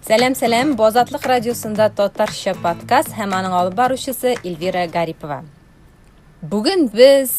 Сәлам, сәлам! Бу Азатлык радиосында татарча подкаст һәм аның алып баручысы Эльвира Гарипова. Бүген без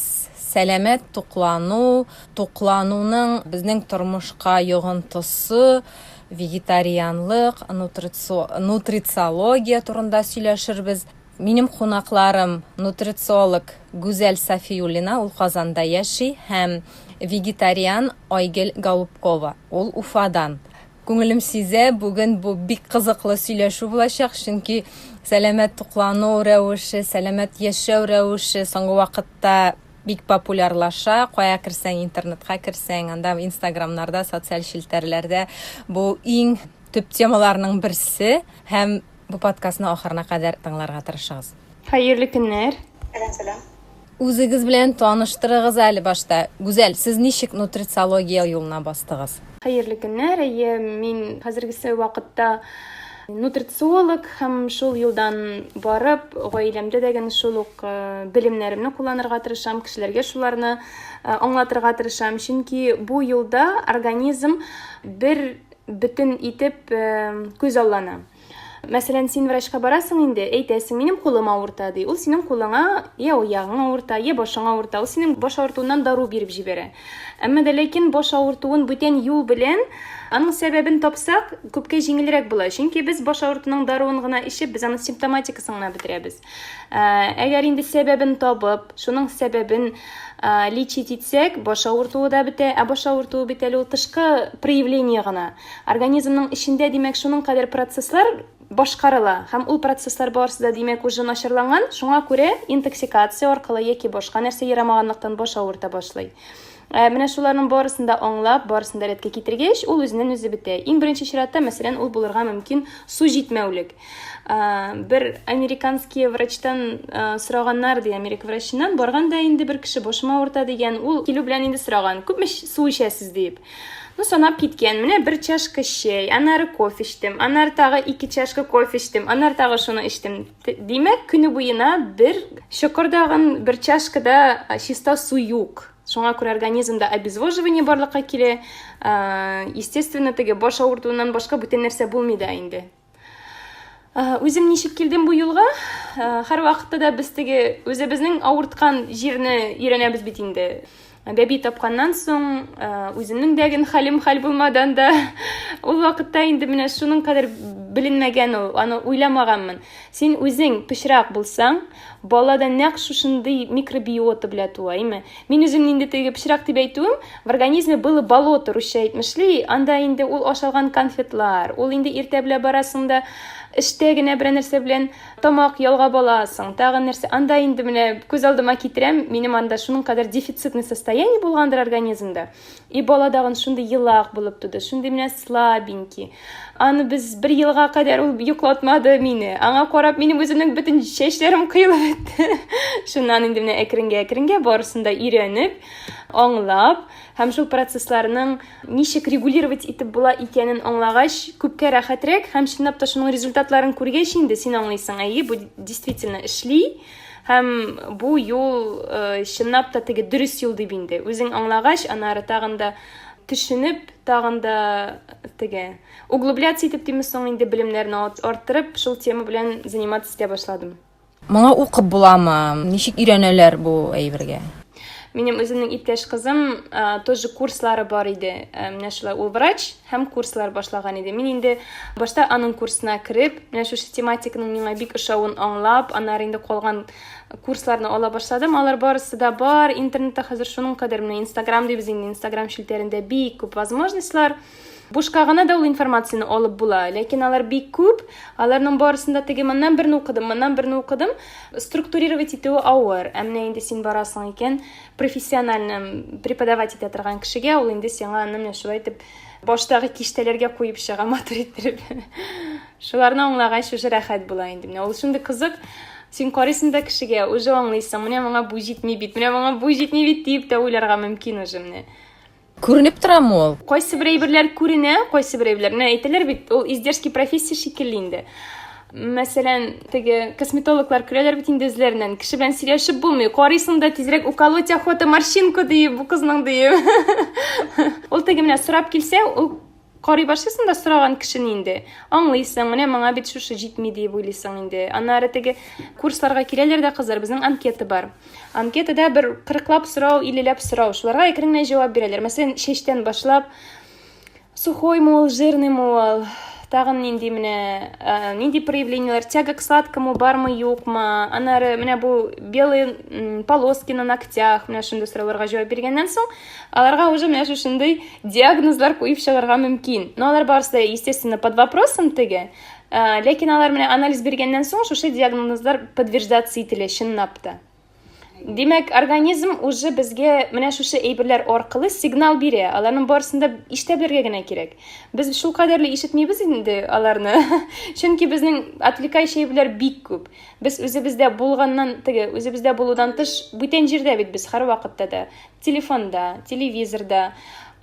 сәламәт туклану, туклануның безнең тормышка йогынтысы, вегетарианлык, нутрициология турында сөйләшербез. Минем кунакларым нутрициолог Гүзәл Сафиуллина, ул Казанда яши, һәм вегетариан Айгөл Голубкова, ул Уфадан. Күңелем сизә, бүген бу бик кызыклы сөйләшү булачак, чөнки сәламәт туклану рәвеше, сәламәт яшәү рәвеше соңгы вакытта бик популярлаша. Кая керсәң, интернетка керсәң, анда инстаграмнарда, социаль челтәрләрдә бу иң төп темаларның берсе һәм бу подкастны ахырына кадәр тыңларга тырышыгыз. Хәерле көннәр! Сәлам, сәлам. Үзегез белән таныштырыгыз әле башта. Гүзәл, сез ничек нутрициология юлына бастыгыз? Хәерле көннәр. Әйе, мин хәзергесе вакытта нутрициолог һәм шул юлдан барып, гаиләмдә дә генә шул ук э, белемнәремне кулланырга тырышам, кешеләргә шуларны э, аңлатырга тырышам. Чөнки бу юлда организм бер бөтен итеп э, күзаллана. Мәсәлән, син врачка барасың инде, әйтәсең, минем кулым авырта, ди. Ул синең кулыңа я аягың авырта, я башың авырта. Ул синең баш авыртуыннан дару биреп җибәрә. Әмма дә ләкин баш авыртуын бүтән юл белән аның сәбәбен тапсак, күпкә җиңелрәк була. Чөнки без баш авыртуның даруын гына эчеп, без аның симптоматикасын гына бетерәбез. Ә, әгәр инде сәбәбен табып, шуның сәбәбен ә, лечить итсәк, баш авыртуы да бетә. Ә баш авыртуы бит әле ул тышкы проявление гына. Организмның эчендә, димәк, шуның кадәр процесслар башкарыла һәм ул процесслар барысы да, димәк, уже начарланган, шуңа күрә интоксикация аркылы яки башка нәрсә ярамаганлыктан баш авырта башлый. Ә, менә шуларның барысын да аңлап, барысын да рәткә китергәч, ул үзеннән үзе бетә. Иң беренче чиратта, мәсәлән, ул булырга мөмкин су җитмәүлек. Ә, бер американский врачтан ә, сораганнар ди, Америка врачыннан, барган да инде бер кеше башым авырта дигән, ул килү белән инде сораган, күпме су эчәсез дип. Ну, санап киткән, менә бер чашка чәй, аннары кофе эчтем, аннары тагы ике чашка кофе эчтем, аннары тагы шуны эчтем. Димәк, көне буена бер чокырдагын бер чашкада чиста су юк. Шуңа күрә организмда обезвоживание барлыкка килә. Естественно, теге баш авыртуыннан башка бүтән нәрсә булмый да инде. Үзем ничек килдем бу юлга? Һәрвакытта да без теге үзебезнең авырткан җирне өйрәнәбез бит инде. Бәби тапканнан соң, үземнең дә ген хәлем хәл булмадан да, ул вакытта инде менә шуның кадәр беленмәгән ул, аны уйламаганмын. Син үзең пычрак булсаң, бала да нәкъ шушындый микробиота белән туа, әйме? Мин үзем инде теге пычрак дип әйтүем, в организме было болото, русча әйтмешли, анда инде ул ашалган конфетлар, ул инде иртә белән барасың да, эштә генә берәр нәрсә белән тамак ялгап аласың, тагын нәрсә, анда инде менә күз алдыма китерәм, минем анда шуның кадәр дефицитный состояние булгандыр организмда. И бала дагын шундый елак булып туды, шундый менә слабенький. Аны без бер елга кадәр ул йоклатмады мине. Аңа карап минем үземнең бөтен чәчләрем коелып бетте. Шуннан инде менә әкренгә-әкренгә барысын да өйрәнеп, аңлап һәм шул процессларның ничек регулировать итеп була икәнен аңлагач, күпкә рәхәтрәк һәм чынлап та шуның результатларын күргәч инде син аңлыйсың, әйе, бу действительно эшли. Һәм бу юл э, чынлап та теге дөрес юл дип инде. Үзең аңлагач, аннары тагын да төшенеп, тагын да теге углубляться итеп димме соң инде белемнәрне арттырып, шул тема белән заниматься итә башладым. Моңа укып буламы? Ничек өйрәнәләр бу әйбергә? Минем үземнең иптәш кызым э, тоже курслары бар иде. Э, менә шулай ул врач һәм курслар башлаган иде. Мин инде башта аның курсына кереп, менә шушы тематиканың миңа бик ошавын аңлап, аннары инде калган курсларны ала башладым. Алар барысы да бар. Интернетта хәзер шуның кадәр менә Инстаграм дибез инде, Инстаграм челтәрендә бик күп возможностьлар. Бушка гына да ул информацияне алып була, ләкин алар бик күп, аларның барысын да теге моннан берне укыдым, моннан берне укыдым, структурировать итүе авыр. Ә менә инде син барасың икән, профессионально преподавать итә торган кешегә, ул инде сиңа аны менә шулай итеп баштагы киштәләргә куеп чыга матур иттереп. Шуларны аңлагач уже рәхәт була инде. Менә ул шундый кызык. Син карыйсың да кешегә, уже аңлыйсың, менә моңа бу җитми бит, менә моңа бу җитми бит диеп тә уйларга мөмкин уже менә. Күренеп торамы ул? Кайсы бер әйберләр күренә, кайсы бер әйберләр. Менә әйтәләр бит, ул издержки профессии шикелле инде. Мәсәлән, теге косметологлар көләләр бит инде үзләреннән. Кеше белән сөйләшеп булмый. Карыйсың да тизрәк уколоть охота морщинку диеп, бу кызның диеп. Ул теге менә сорап килсә, ул. Карый башлыйсың да сораган кешене инде. Аңлыйсың, менә моңа бит шушы җитми дип уйлыйсың инде. Аннары теге курсларга киләләр дә кызлар, безнең анкета бар. Анкетада бер кырыклап сорау, иллеләп сорау. Шуларга әкрен генә җавап бирәләр. Мәсәлән, чәчтән башлап, сухой мы ул, жирный мы ул, тагын нинди менә, э, нинди проявлениеләр, тяга к сладкому бармы, юкмы, аннары менә бу белые полоски на ногтях, менә шундый сорауларга җавап биргәннән соң, аларга уже менә шушындый диагнозлар куеп чыгарга мөмкин. Но алар барысы да, естественно, под вопросом теге. Э, ләкин алар менә анализ биргәннән соң шушы диагнозлар подтверждаться ителә чынлап та. Димәк, организм уже безгә менә шушы әйберләр аркылы сигнал бирә. Аларның барысын да ишетә белергә генә кирәк. Без шул кадәрле ишетмибез инде аларны. Чөнки безнең отвлекающий әйберләр бик күп. Без үзебездә булганнан, теге, үзебездә булудан тыш, бүтән җирдә бит без һәрвакытта да. Телефонда, телевизорда,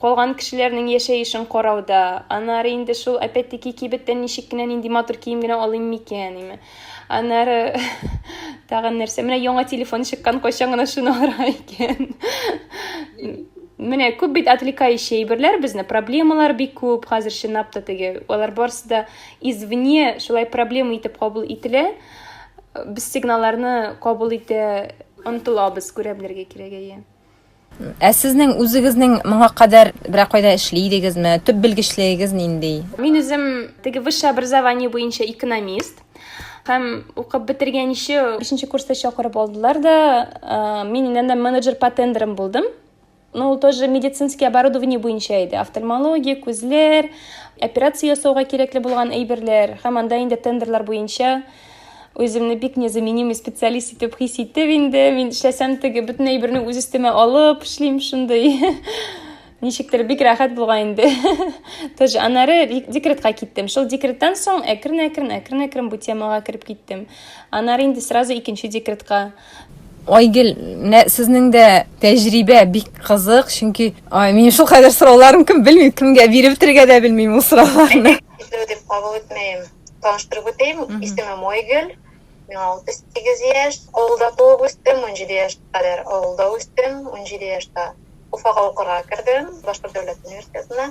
калган кешеләрнең яшәешен карауда, аннары инде шул опять-таки кибеттән ничек кенә нинди матур кием генә алыйм микән, име. Аннары тагын нәрсә, менә яңа телефон чыккан, кайчан гына шуны алырга икән. Менә күп бит отвлекающий әйберләр безне, проблемалар бик күп хәзер чынлап та теге, алар барысы да извне шулай проблема итеп кабул ителә. Без сигналларны кабул итә омтылабыз, күрә белергә кирәк, әйе. Ә сезнең үзегезнең моңа кадәр берәр кайда эшли идегезме? Төп белгечлегегез нинди? Мин үзем теге высшее образование буенча экономист. Һәм укып бетергәнче бишенче курста чакырып алдылар да, мин инде менеджер по тендерам булдым. Ну, ул тоже медицинский оборудование буенча иде. Офтальмология, күзләр, операция ясауга кирәкле булган әйберләр. Һәм анда инде тендерлар буенча үземне бик незаменимый специалист итеп хис итеп инде. Мин эшләсәм теге бөтен әйберне үз өстемә алып эшлим шундый. Ничектер бик рәхәт булган инде. Тоже аннары декретка киттем. Шул декреттан соң әкрен-әкрен, әкрен-әкрен бу темага кереп киттем. Аннары инде сразу икенче декретка. Айгөл, менә сезнең дә тәҗрибә бик кызык, чөнки ай, минем шул кадәр сорауларым кем белмим, кемгә биреп бетерергә дә белмим ул сорауларны. Эзләү дип кабул итмәем. Таныштырып үтәйм, исемем Айгөл, миңа 38 яшь, авылда туып үстем, 17 яшь кадәр авылда үстем, 17 яшьтә Уфага укырга кердем, Башкорт дәүләт университетына.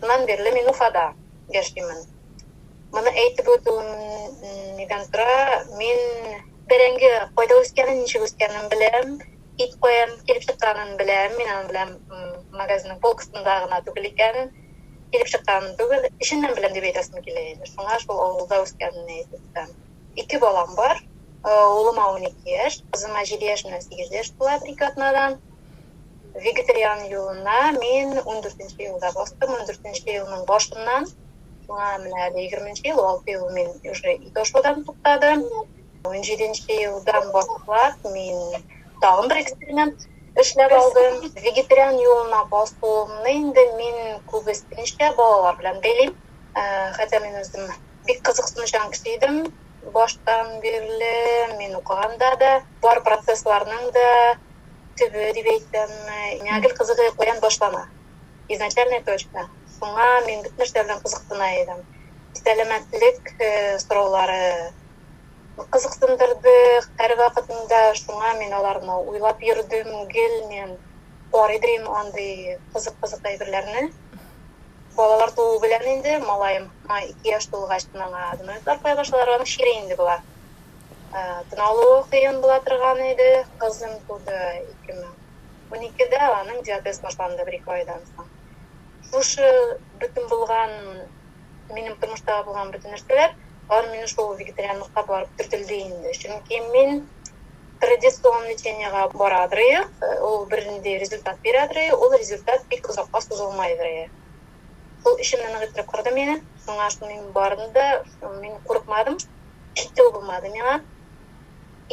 Шуннан бирле мин Уфада яшимен. Моны әйтеп үтүем нидән тора? Мин бәрәңге кайда үскәнен, ничек үскәнен беләм, ит каян килеп чыкканын беләм, мин аны беләм, магазинның полкасында гына түгел икәнен, килеп чыкканын түгел, эченнән беләм дип әйтәсем килә инде. Шуңа шул авылда үскәнен әйтеп үтәм. Ике балам бар. Улыма 12 яшь, кызыма 7 яшь, менә 8 яшь була бер-ике атнадан. Вегетариан юлына мин 14 елда бастым, 14 елның башыннан. Шуңа менә әле 20 ел, 6 ел мин уже ит ашаудан туктадым. 17 елдан башлап мин тагын бер эксперимент эшләп алдым. Вегетариан юлына басуымны инде мин күбесенчә балалар белән бәйлим. Э, хотя мин үзем бик кызыксынучан кеше идем баштан бирле, мин укыганда да бар процессларның да төбе дип әйтсәм, миңа гел кызыгы каян башлана. Изначальная точка. Шуңа мин бөтен нәрсә белән кызыксына идем. Сәламәтлек э, сораулары кызыксындырды һәрвакытында, шуңа мин аларны уйлап йөрдем, гел мин карый идем андый кызык-кызык әйберләрне. Балалар туу белән инде малаем 2 яшь тулгач аңа аденоидлар куя башладылар, аның чире инде була. Э, тын алуы кыен була торган иде. Кызым туды 2012-дә, аның диатез башланды бер-ике айдан соң. Шушы бөтен булган минем тормышта булган бөтен нәрсәләр, алар мине шул вегетарианлыкка барып төртелде инде. Чөнки мин традицион лечениега барадыр идек, ул бернинди результат бирәдер иде, ул результат бик озакка сузылмайдыр иде. Шул эчемне нык иттереп кырды мине. Шуңа шул мин бардым да, мин курыкмадым. Читләү булмады миңа.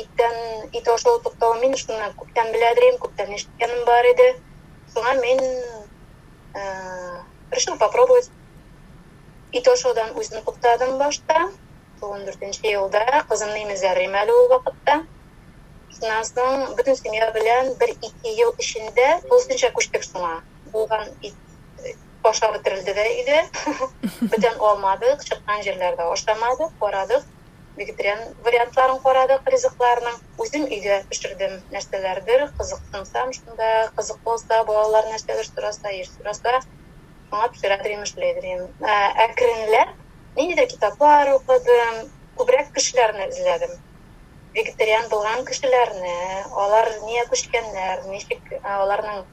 Иттән ит ашау туктау мин шуны күптән беләдер идем, күптән ишеткәнем бар иде. Шуңа мин э, решил попробовать. Ит ашаудан үзем туктадым башта. 14 елда кызымны имезәр идем әле ул вакытта. Шуннан соң бөтен семья белән бер-ике ел эчендә тулысынча күчтек шуңа. Булган ит ашап бетерелде дә өйдә. Бүтән алмадык, чыккан җирләрдә ашамадык, карадык. Вегетариан вариантларын карадык ризыкларның. Үзем өйдә пешердем нәрсәләрдер, кызыксынсам шунда, кызык булса, балалар нәрсәдер сораса, ир сораса. Шуңа пешерәдер идем, эшләдер идем. Әкренләп ниндидер китаплар укыдым, күбрәк кешеләрне эзләдем. Вегетариан булган кешеләрне, алар нигә күчкәннәр, ничек аларның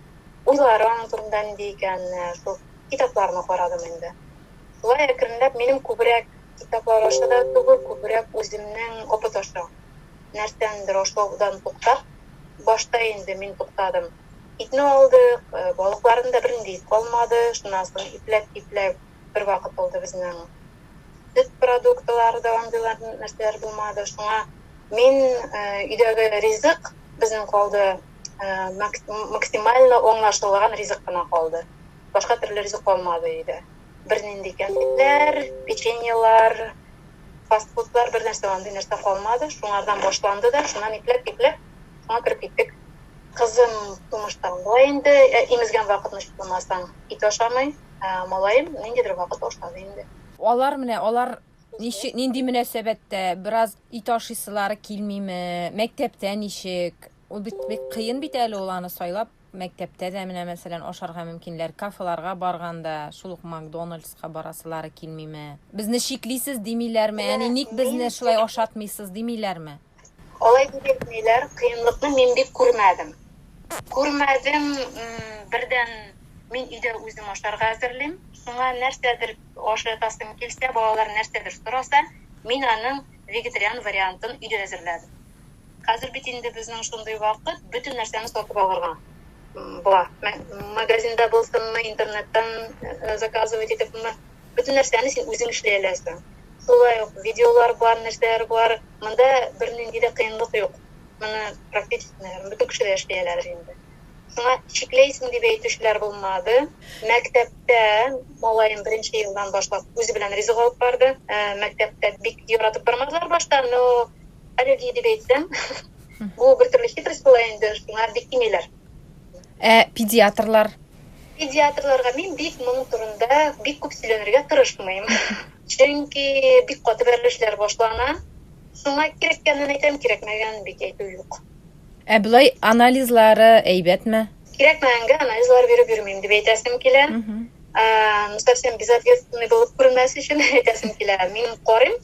уйлары аның турында нинди икән, шул китапларны карадым инде. Шулай әкренләп минем күбрәк китаплар аша да түгел, күбрәк үземнең опыт аша. Нәрсәндер ашаудан туктап, башта инде мин туктадым. Итне алдык, балыкларны да бернинди ит калмады. Шуннан соң ипләп-ипләп бер вакыт булды безнең сөт продуктлары да андыйлар нәрсәләр булмады. Шуңа мин өйдәге ризык безнең калды, максимально аңлашылган ризык кына калды. Башка төрле ризык калмады өйдә. Бернинди кәнфитләр, печеньелар, фастфудлар, бер нәрсә андый нәрсә калмады. Шуңардан башланды да, шуннан ипләп-ипләп шуңа кереп киттек. Кызым тумыштан була инде, имезгән вакытны чукынмасаң, ит ашамый. Ә малаем ниндидер вакыт ашады инде. Алар менә, алар ничек, нинди мөнәсәбәттә? Бераз ит ашыйсылары килмиме? Мәктәптә ничек? Ул бит бик кыен бит әле ул аны сайлап. Мәктәптә дә менә, мәсәлән, ашарга мөмкинләр. Кафеларга барганда, шул ук Макдональдска барасылары килмиме? Безне чиклисез димиләрме? Әни, ник безне шулай ашатмыйсыз димиләрме? Алай дип әйтмиләр. Кыенлыкны мин бик күрмәдем. Күрмәдем, бердән, мин өйдә үзем ашарга әзерлим. Шуңа нәрсәдер ашатасым килсә, балалар нәрсәдер сораса, мин аның вегетариан вариантын өйдә әзерләдем. Хәзер бит инде безнең шундый вакыт, бөтен нәрсәне сатып алырга була. Магазинда булсынмы, интернеттан э, заказывать итепме, бөтен нәрсәне син үзең эшли аласың. Шулай ук видеолар бар, нәрсәләр бар. Монда бернинди дә кыенлык юк. Моны практически, наверное, бөтен кеше дә эшли аладыр инде. Шуңа чикләйсең дип әйтүчеләр булмады. Мәктәптә малаем беренче елдан башлап үзе белән ризык алып барды. Э, мәктәптә бик яратып бармадылар башта, но аллергия дип әйтсәм, бу бер төрле хитрость була инде, шуңа бик тимиләр. Ә педиатрлар? Педиатрларга мин бик моның турында бик күп сөйләнергә тырышмыйм. Чөнки бик каты бәрелешләр башлана. Шуңа кирәккәнен әйтәм, кирәкмәгәнен бик әйтү юк. Ә болай анализлары әйбәтме? Кирәкмәгәнгә анализлар биреп йөрмим дип әйтәсем килә. Ну, совсем безответственный булып күренмәс өчен әйтәсем килә. Мин карыйм,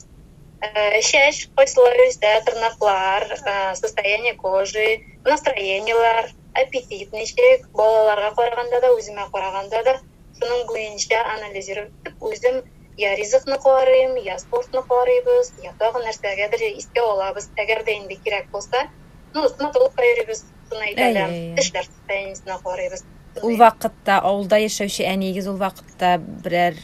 Чәч кайсылары үсә, тырнаклар, состояние кожи, настроениелар, аппетит ничек, балаларга караганда да, үземә караганда да, шуның буенча анализировать итеп, үзем я ризыкны карыйм, я спортны карыйбыз, я тагын нәрсәгәдер искә алабыз. Әгәр дә инде кирәк булса, ну, стоматологка йөрибез, шуны әйтә алам, тешләр состояниесенә карыйбыз. Ул вакытта авылда яшәүче әниегез ул вакытта берәр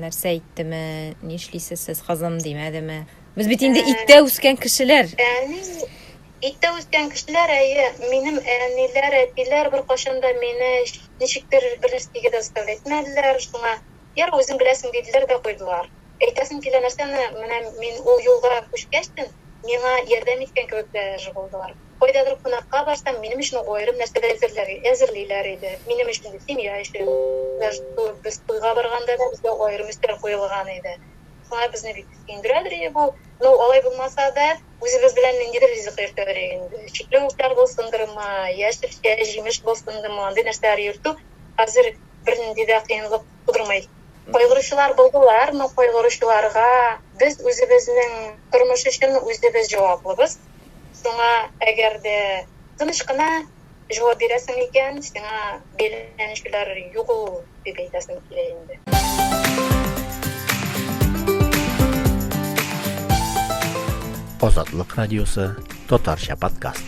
нәрсә әйттеме, нишлисез сез, кызым, димәдеме? Без бит инде иттә үскән кешеләр. Әни, иттә үскән кешеләр, әйе. Минем әниләр, әтиләр беркайчан да мине ничектер бер нәрсәгә дә заставлять итмәделәр. Шуңа, ярар, үзең беләсең, диделәр дә куйдылар. Әйтәсем килә нәрсәне, менә мин ул юлга күчкәчтен, миңа ярдәм иткән кебек даже булдылар. Кайдадыр кунакка барсам, минем өчен аерым нәрсәләр әзерләр, әзерлиләр иде. Минем өчен дип, семья өчен. Даже без туйга барганда да безгә аерым өстәл куелган иде. Шуңа безне бик сөендерәдер иде бу. Ну, алай булмаса да, үзебез белән ниндидер ризык йөртәдер инде. Чикләвекләр булсындырмы, яшелчә, җимеш булсындырмы, андый нәрсәләр йөртү хәзер бернинди дә кыенлык тудырмый. Кайгыручылар булдылар, но кайгыручыларга без үзебезнең тормыш өчен үзебез җаваплыбыз. Шуңа әгәр дә тыныч кына җавап бирәсең икән, сиңа бәйләнүчеләр юк ул дип әйтәсем килә инде. Азатлык радиосы татарча подкаст.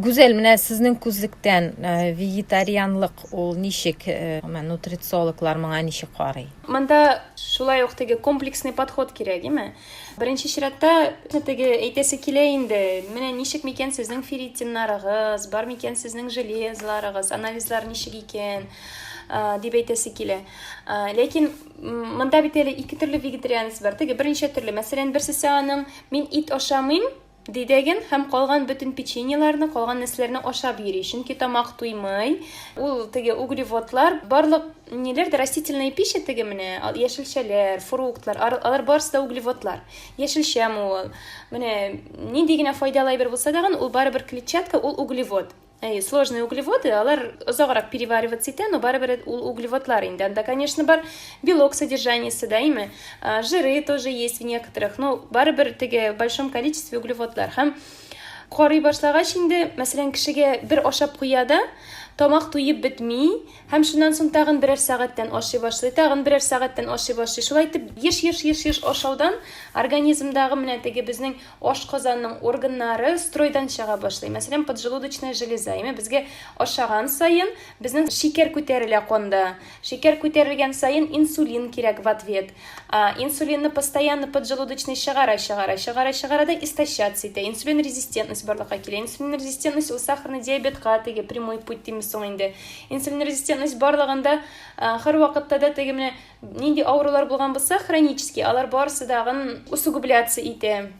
Гүзәл, менә сезнең күзлектән э, вегетарианлык ул ничек, э, гомумән, нутрициологлар моңа ничек карый? Монда шулай ук теге комплексный подход кирәк, име? Беренче чиратта теге әйтәсе килә инде, менә ничек микән сезнең ферритиннарыгыз, бар микән сезнең железларыгыз, анализлар ничек икән, дип әйтәсе килә. Ләкин монда бит әле ике төрле вегетарианец бар. Теге берничә төрле. Мәсәлән, берсесе аның мин ит ашамыйм, Дидәген һәм калган бөтен печеньеларны, калган нәрсәләрне ашап йөри, чөнки тамак туймый. Ул теге углеводлар, барлык ниләр дә растительная пища теге менә, яшелчәләр, фруктлар, алар барысы да углеводлар. Яшелчәме ул, менә нинди генә файдалы әйбер булса дагын, ул барыбер клетчатка, ул углевод. Әйе, сложные углеводы, алар озаграк перевариваться итә, но барыбер ул углеводлар инде. Анда, конечно, бар белок содержаниесе да, име? Жиры тоже есть в некоторых, но барыбер теге в большом количестве углеводлар. Һәм карый башлагач инде, мәсәлән, кешегә бер ашап куя да, тамак туеп бетми, һәм шуннан соң тагын берәр сәгатьтән ашый башлый, тагын берәр сәгатьтән ашый башлый. Шулай итеп, еш-еш-еш-еш ашаудан организмдагы менә теге безнең Ашказанның органнары стройдан чыга башлый. Мәсәлән, поджелудочная железа. Әйме, безгә ашаган саен безнең шикәр күтәрелә канда. Шикәр күтәрелгән саен инсулин кирәк в ответ. А, инсулинны постоянно поджелудочный чыгара, чыгара, чыгара, чыгара да истощаться итә. Инсулин резистентность барлыкка килә. Инсулин резистентность ул сахарный диабетка теге прямой путь димез соң инде. Инсулин резистентность барлыгында һәрвакытта да теге менә Нинди авырулар булган булса, хронический, алар барысы дагын усугубляться итә,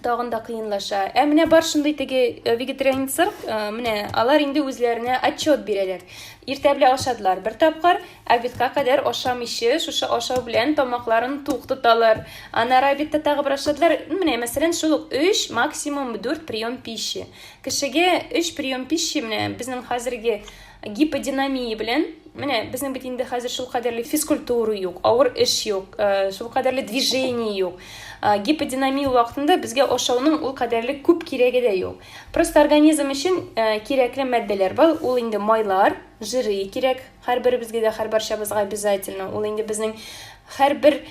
тагын да кыенлаша. Ә менә бар шундый теге э, вегетарианецлар, э, менә алар инде үзләренә отчет бирәләр. Иртә белән ашадылар бер тапкыр, обедка кадәр ашамыйча, шушы ашау белән тамакларын тук тоталар. Аннары обедта тагы бер ашадылар. Менә, мәсәлән, шул ук 3, максимум 4 прием пищи. Кешегә 3 прием пищи менә безнең хәзерге гиподинамия белән менә безнең бит инде хәзер шул кадәрле физкультура юк, авыр эш юк, э, шул кадәрле движение юк. Э, гиподинамия вакытында безгә ашауның ул кадәрле күп кирәге дә юк. Просто организм өчен э, кирәкле матдәләр бар, ул инде майлар, жиры кирәк һәрберебезгә дә, һәрбарчабызга обязательно. Ул инде безнең һәрбер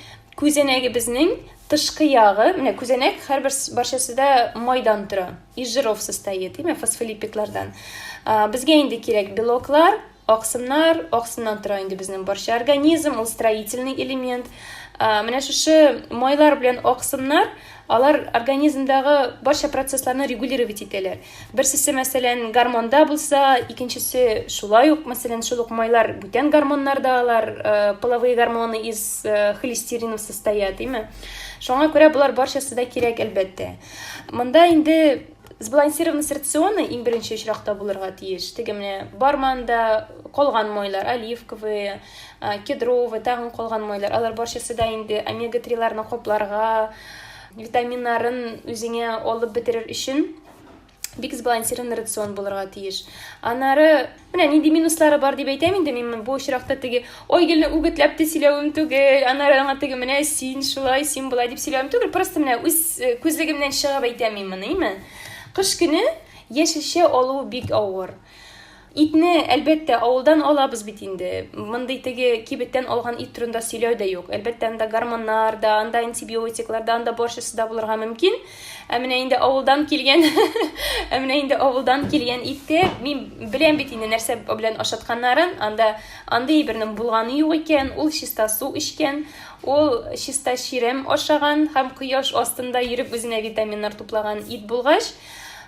күзәнәгебезнең тышкы ягы, менә күзәнәк һәрбер барчасы да майдан тора, из жиров состоит, именно фосфолипидлардан. Безгә инде кирәк белоклар, аксымнар, аксымнан тора инде безнең барча организм, ул строительный элемент. Менә шушы майлар белән аксымнар, алар организмдагы барча процессларны регулировать итәләр. Берсесе, мәсәлән, гормонда булса, икенчесе шулай ук, мәсәлән, шул ук майлар бүтән гормоннарда алар, э, половые гормоны из э, холестеринов состоят, димме? Шуңа күрә болар барчасы да кирәк, әлбәттә. Монда инде сбалансированность рациона иң беренче очракта булырга тиеш. Теге менә бармы анда калган майлар, оливковые, э, кедровый, тагын калган майлар, алар барчасы да инде омега-3ларны капларга, витаминнарын үзеңә алып бетерер өчен бик сбалансированный рацион булырга тиеш. Аннары, менә нинди минуслары бар дип әйтәм инде мин бу очракта теге Айгөлне үгетләп тә сөйләвем түгел, аннары аңа теге менә син шулай, син болай дип сөйләвем түгел, просто менә үз э, күзлегемнән чыгып әйтәм мин моны, име? Кыш көне яшелчә алу бик авыр. Итне, әлбәттә, авылдан алабыз бит инде. Мондый теге кибеттән алган ит турында сөйләү дә юк. Әлбәттә, анда гормоннар да, анда антибиотиклар да, анда барчасы да булырга мөмкин. Ә менә инде авылдан килгән, ә менә инде авылдан килгән итте мин беләм бит инде нәрсә белән ашатканнарын. Анда андый әйбернең булганы юк икән. Ул чиста су эчкән, ул чиста чирәм ашаган һәм кояш астында йөреп үзенә витаминнар туплаган ит булгач,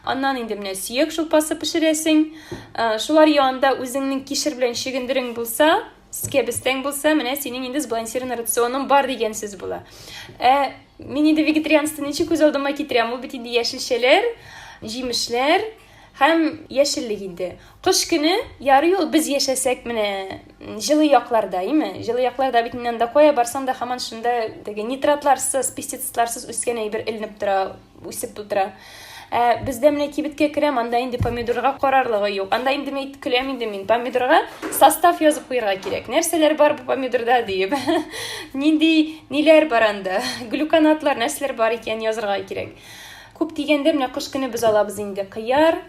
Аннан инде менә сөяк шулпасы пешерәсең. Э, шулар янында үзеңнең кишер белән чөгендерең булса, кәбестәң булса, менә синең инде сбалансированный рационың бар дигән сүз була. Ә мин инде вегетарианствоны ничек күз алдыма китерәм? Ул бит инде яшелчәләр, җимешләр һәм яшеллек инде. Кыш көне ярый ул без яшәсәк менә җылы якларда, име? Җылы якларда бит инде анда кая барсаң да һаман шунда теге нитратларсыз, пестицидларсыз үскән әйбер эленеп тора. үсеп утыра. Ә бездә менә кибеткә керәм, анда инде помидорга карарлыгы юк. Анда инде мин көләм инде мин. Помидорга состав язып куярга кирәк. Нәрсәләр бар бу помидорда диеп. Нинди ниләр бар анда? Глюконатлар нәрсәләр бар икән язырга кирәк. Күп дигәндә менә кыш көне без алабыз инде кыяр,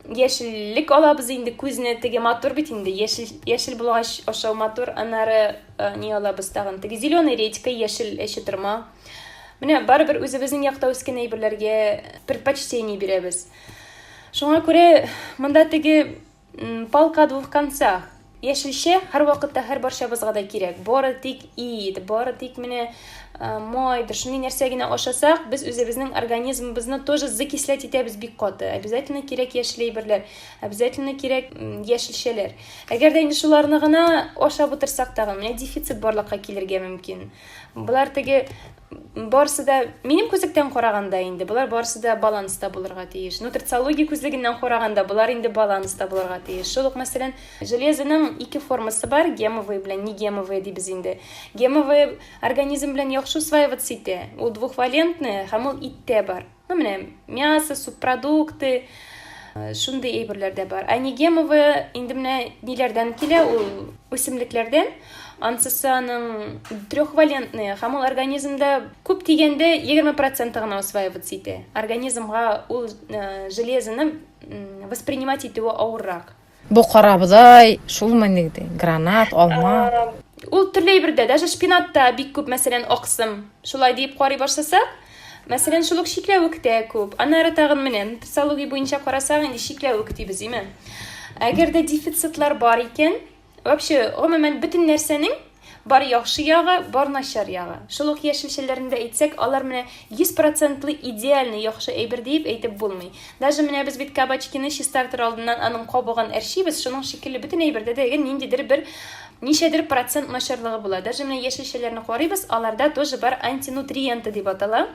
яшеллек алабыз инде күзне теге матур бит инде яшел яшел булгач ашау матур аннары э, ни алабыз тагын теге зеленый редька яшел әче торма менә барыбер үзебезнең якта үскән әйберләргә предпочтение бирәбез шуңа күрә монда теге палка о двух концах Яшелчә һәрвакытта һәр барчабызга да кирәк. Бары тик ит, бары тик менә майдыр, шундый нәрсә генә ашасак, без үзебезнең организмыбызны тоже закислять итәбез бик каты. Обязательно кирәк яшел әйберләр, обязательно кирәк яшелчәләр. Әгәр дә инде шуларны гына ашап утырсак тагын, менә дефицит барлыкка килергә мөмкин. Болар теге барысы да минем күзлектән караганда инде болар барысы да баланста булырга тиеш. Нутрициология күзлегеннән караганда болар инде баланста булырга тиеш. Шул ук мәсәлән, железоның ике формасы бар, гемовый белән негемовый дибез инде. Гемовый организм белән яхшы усваиваться итә. Ул двухвалентный һәм ул иттә бар. Ну, менә мясо, субпродукты. Шундый әйберләр дә бар. Ә негемовая инде менә ниләрдән килә ул үсемлекләрдән. Ансысы аның трехвалентные, һәм ул организмда күп дигәндә 20% гына усваиваться итә. Организмга ул э, железоны воспринимать итүе авыррак. Бу карабодай, шулмы нигде? Гранат, алма. Ул төрле әйбердә, даже шпинатта бик күп, мәсәлән, аксым. Шулай диеп карый башласак, мәсәлән, шул ук чикләвектә күп. Аннары тагын менә нутрициология буенча карасак, инде чикләвек дибез, име? Әгәр дә дефицитлар бар икән, Вообще, гомумән, бөтен нәрсәнең бар яхшы ягы, бар начар ягы. Шул ук яшелчәләрне дә әйтсәк, алар менә 100 процентлы идеальный яхшы әйбер диеп әйтеп булмый. Даже менә без бит кабачкины чистартыр алдыннан аның кабыгын әрчибез, шуның шикелле бөтен әйбердә дә ниндидер бер ничәдер процент начарлыгы була. Даже менә яшелчәләрне карыйбыз, аларда тоже бар антинутриенты дип атала.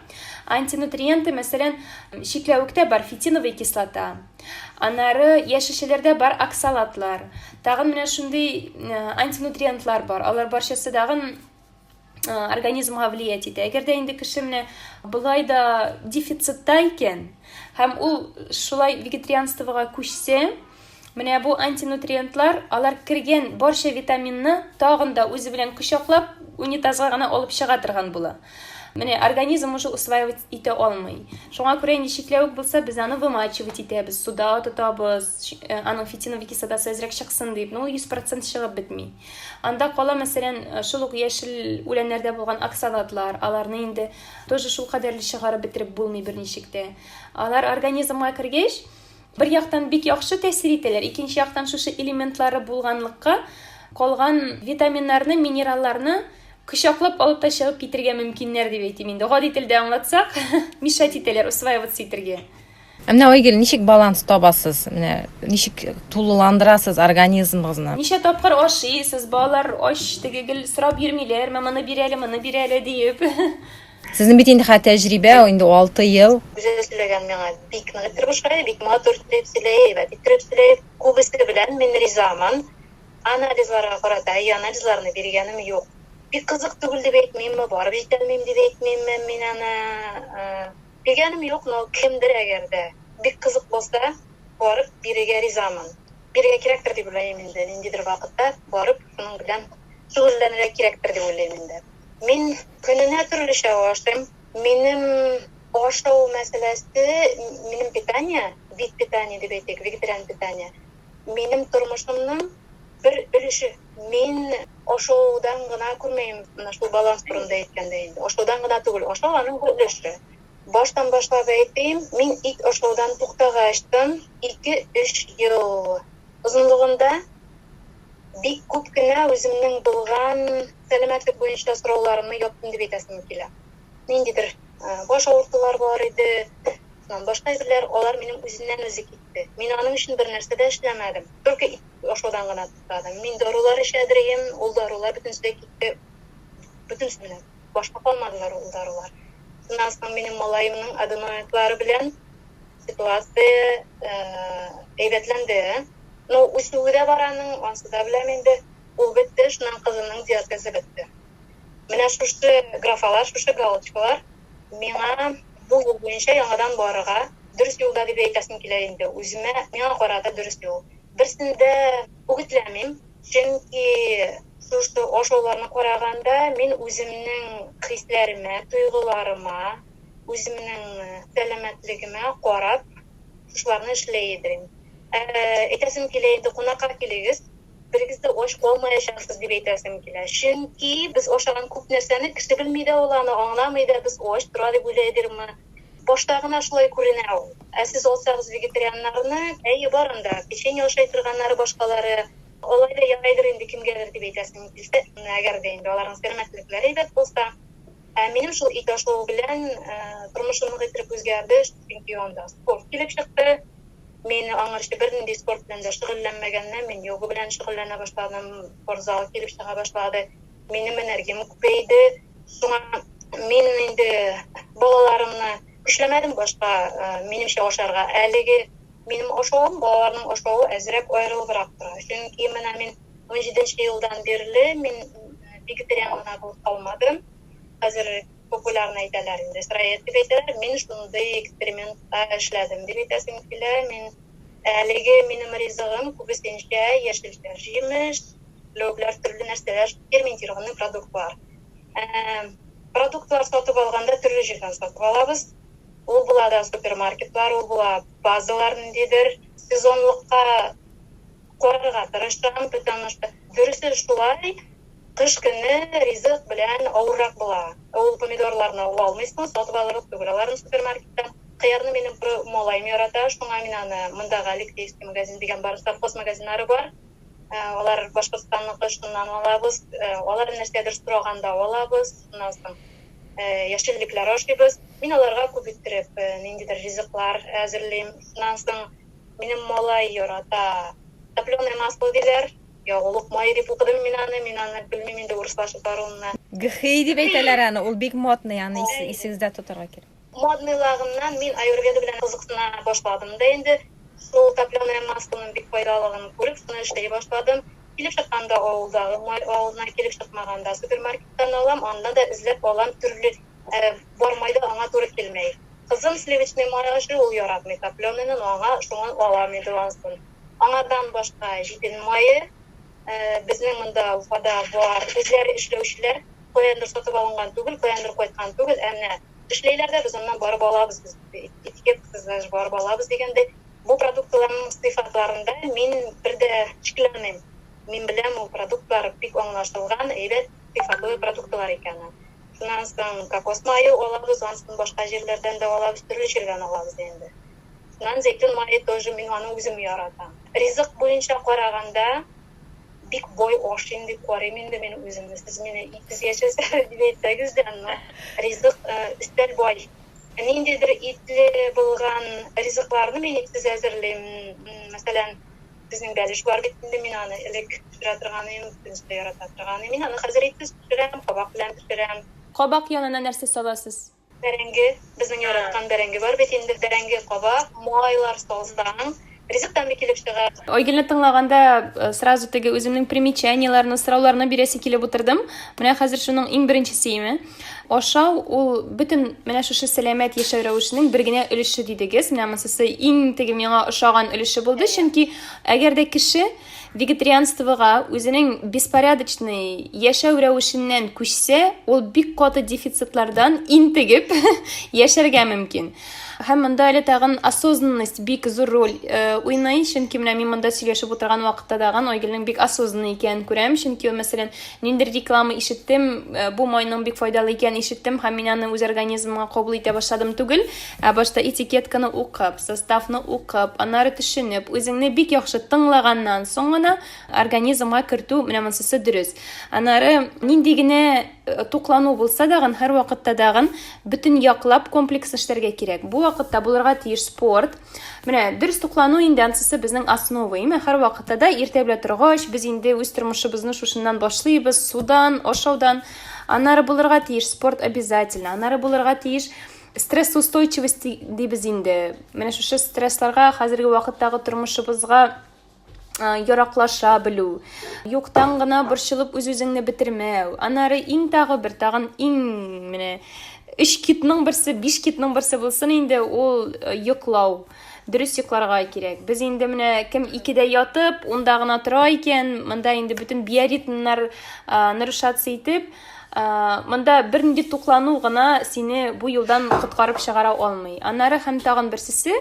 Антинутриенты, мәсәлән, чикләвектә бар фитиновая кислота. Аннары яшелчәләрдә бар оксалатлар. Тагын менә шундый э, антинутриентлар бар. Алар барчасы тагын э, организмга влиять итә. Әгәр дә инде кеше менә болай да дефицитта икән, һәм ул шулай вегетарианствога күчсә, менә бу антинутриентлар, алар кергән барча витаминны тагын да үзе белән кочаклап, унитазга гына алып чыга торган була. Менә организм уже усваивать итә алмый. Шуңа күрә инде чикләвек булса, без аны вымачивать итәбез, суда тотабыз, э, аның фитиновый кислотасы әзрәк чыксын дип. Но ул 100% чыгып бетми. Анда кала, мәсәлән, э, шул ук яшел үләннәрдә булган оксалатлар, аларны инде тоже шул кадәрле чыгарып бетереп булмый берничек тә. Алар организмга кергәч, бер яктан бик яхшы тәэсир итәләр, икенче яктан шушы элементлары булганлыкка калган витаминнарны, минералларны кочаклап алып та чыгып китергә мөмкиннәр дип әйтим инде. Гади телдә аңлатсак, мешать итәләр, усваиваться итергә. Ә менә Айгөл, ничек баланс табасыз? Менә ничек тулыландырасыз организмыгызны? Ничә тапкыр ашыйсыз, балалар ач, теге гел сорап йөрмиләрме, моны бир әле, моны бир әле диеп. Сезнең бит инде хәтта тәҗрибә, инде 6 ел. Гүзәл сөйләгән миңа бик нык иттереп ошый, бик матур итеп сөйли, әйбәт иттереп сөйли. Күбесе белән мин ризамын. Анализларга карата, әйе, анализларны биргәнем юк. Бик кызык түгел дип әйтмимме, барып җитәлмим дип әйтмимме, мин аны биргәнем юк, но кемдер әгәр дә бик кызык булса, барып бирергә ризамын. Бирергә кирәктер дип уйлыйм инде, ниндидер вакытта барып шуның белән шөгыльләнергә кирәктер дип уйлыйм инде. Мин көненә төрлечә ашыйм. Минем ашау мәсьәләсе, минем питание, вид питания дип әйтик, вегетариан питание, минем тормышымның бер өлеше. Мин ашаудан гына күрмәйм, менә шул баланс турында әйткәндә инде. Ашаудан гына түгел, ашау аның бер өлеше. Баштан башлап әйтим, мин ит ашаудан туктагачтын 2-3 ел озынлыгында бик күп кенә үземнең булган сәламәтлек буенча сорауларымны яптым дип әйтәсем килә. Ниндидер баш авыртулар бар иде, шуннан башка әйберләр, алар минем үзеннән-үзе китте. Мин аның өчен бер нәрсә дә эшләмәдем. Только ит ашаудан гына туктадым. Мин дарулар эчәдер идем, ул дарулар бөтенесе дә китте. Бөтенесе менә башка калмадылар ул дарулар. Шуннан соң минем малаемның аденоидлары белән ситуация әйбәтләнде. Ну, үсүе дә бар аның, ансы да беләм инде. Ул бетте, шуннан кызымның диатезы бетте. Менә шушы графалар, шушы галочкалар миңа бу юл буенча яңадан барырга, дөрес юлда дип әйтәсем килә инде. Үземә, миңа карата дөрес юл. Берсен дә үгетләмим, чөнки шушы ашауларны караганда мин үземнең хисләремә, тойгыларыма, үземнең сәламәтлегемә карап шушыларны эшли идем. Әйтәсем килә инде, кунакка килегез, берегез дә ач калмаячаксыз дип әйтәсем килә. Чөнки без ашаган күп нәрсәне кеше белми дә ул аны, аңламый да, без ач тора дип уйлыйдырмы. Башта гына шулай күренә ул. Ә сез алсагыз вегетарианнарны, әйе, бар анда, печенье ашый торганнары, башкалары. Алай да ярайдыр инде кемгәдер дип әйтәсем килсә, әгәр дә инде аларның сәламәтлекләре әйбәт булса. Ә минем шул ит ашау белән тормышым нык иттереп үзгәрде, чөнки анда спорт килеп чыкты. Мин аңарчы бернинди спорт белән дә шөгыльләнмәгәннән, мин йога белән шөгыльләнә башладым, спортзал килеп чыга башлады. Минем энергиям күбәйде. Шуңа мин инде балаларымны көчләмәдем башка минемчә ашарга. Әлеге минем ашавым, балаларның ашавы әзрәк аерылыбрак тора. Чөнки менә мин 17 елдан бирле мин вегетариан гына булып калмадым. Хәзер популярно әйтәләр инде, сыроед дип әйтәләр. Мин шундый экспериментта эшләдем дип әйтәсем килә. Мин Әлеге минем ризыгым күбесенчә яшелчә, җимеш, лөкләр, төрле нәрсәләр, ферментированный продуктлар. Продуктлар сатып алганда төрле җирдән сатып алабыз. Ул була да супермаркетлар, ул була базалар ниндидер. Сезонлыкка карарга тырышам, потому что дөресе шулай, кыш көне ризык белән авыррак була. Ул помидорларны ала алмыйсың, сатып алырлык түгел аларны супермаркеттан. Кыярны минем малаем ярата, шуңа мин аны мондагы Алексеевский магазин дигән бар, совхоз магазиннары бар. Алар Башкортстанныкы, шуннан алабыз. Алар нәрсәдер сораганда алабыз. Шуннан соң яшеллекләр ашыйбыз. Мин аларга күп иттереп ниндидер ризыклар әзерлим. Шуннан соң минем малай ярата топленое масло диләр. Ягулык мае дип укыдым мин аны, мин аны белмим инде урыслашып баруымны. Гхи дип әйтәләр аны, ул бик модный, аны исегездә тотарга кирәк. Модныйлагыннан мин аюрведа белән кызыксына башладым да инде. Шул топленое маслоның бик файдалыгын күреп, шуны эшли башладым. Килеп чыкканда авылдагы май авылына, килеп чыкмаганда супермаркеттан алам, аннан да эзләп алам төрле бар май да аңа туры килмәй. Кызым сливочный май ашый, ул яратмый топленыйны, но аңа шуңа алам инде ансын. Аңардан башка җитен мае, безнең монда Уфада бар, үзләре эшләүчеләр, каяндыр сатып алынган түгел, каяндыр кайткан түгел, ә менә эшләйләр дә, без аннан барып алабыз, без этикеткасыз даже барып алабыз дигәндәй. Бу продуктларның сыйфатларында мин бер дә шикләнмим. Мин беләм, ул продуктлар бик аңлашылган, әйбәт, сыйфатлы продуктлар икәнен. Шуннан соң кокос мае алабыз, анысын башка җирләрдән дә алабыз, төрле җирдән алабыз инде. Шуннан зәйтүн мае тоже мин аны үзем яратам. Ризык буенча караганда, бик бай ашыйм дип карыйм инде мин үземне. Сез мине итсез яшәсә дип әйтсәгез дә, но ризык өстәл бай. Ниндидер итле булган ризыкларны мин итсез әзерлим. Мәсәлән, безнең бәлеш бар бит инде, мин аны элек пешерә торган идем, бөтенесе ярата торган идем. Мин аны хәзер итсез пешерәм, кабак белән пешерәм. Кабак янына нәрсә саласыз? Бәрәңге, безнең яраткан бәрәңге бар бит инде. Бәрәңге, кабак, майлар салсаң, ризык тәме килеп чыга. Айгөлне тыңлаганда э, сразу теге үземнең примечаниеләрне, сорауларны бирәсе килеп утырдым. Менә хәзер шуның иң беренчесе име. Ашау ул бөтен менә шушы сәламәт яшәү рәвешенең бер генә өлеше дидегез. Менә монысы иң теге миңа ошаган өлеше булды, чөнки әгәр дә кеше Вегетарианствога үзенең беспорядочный яшәү рәвешеннән күчсә, ул бик каты дефицитлардан интегеп яшәргә мөмкин. Һәм монда әле тагын осознанность бик зур роль э, уйный, чөнки менә мин монда сөйләшеп утырган вакытта тагын Айгөлнең бик осознанный икәнен күрәм, чөнки ул, мәсәлән, ниндидер реклама ишеттем, э, бу майның бик файдалы икәнен ишеттем һәм мин аны үз организмыма кабул итә башладым түгел, Ә башта этикетканы укып, составны укып, аннары төшенеп, үзеңне бик яхшы тыңлаганнан соң гына организмга кертү менә монсысы дөрес. Аннары нинди генә э, туклану булса дагын, һәрвакытта дагын бөтен яклап комплекс эшләргә кирәк. Бу вакытта булырга тиеш спорт. Менә дөрес туклану инде ансысы безнең основа, име? Һәрвакытта да иртә белән торгач, без инде үз тормышыбызны шушыннан башлыйбыз, судан, ашаудан. Аннары булырга тиеш спорт обязательно. Аннары булырга тиеш Стрессоустойчивость дибез инде. Менә шушы стрессларга хәзерге вакыттагы тормышыбызга яраклаша белү, юктан гына борчылып үз-үзеңне бетермәү. Аннары иң тагы бер тагын иң менә өч китның берсе, биш китның берсе булсын инде ул йоклау. Дөрес йокларга кирәк. Без инде менә кем икедә ятып, унда гына тора икән, монда инде бөтен биоритмнар нарушаться итеп, Монда бернинди туклану гына сине бу юлдан коткарып чыгара алмый. Аннары һәм тагын берсесе,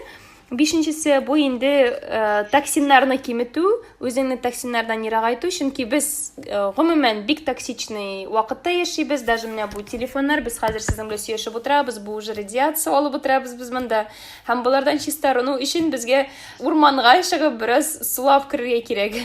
бишенчесе бу инде э, токсиннарны киметү, үзеңне токсиннардан ерагайту, чөнки без э, гомумән бик токсичный вакытта яшибез, даже менә бу телефоннар, без хәзер сезнең белән сөйләшеп утырабыз, бу уже радиация алып утырабыз без монда. Һәм болардан чистарыну өчен безгә урманга чыгып бераз сулап керергә кирәк.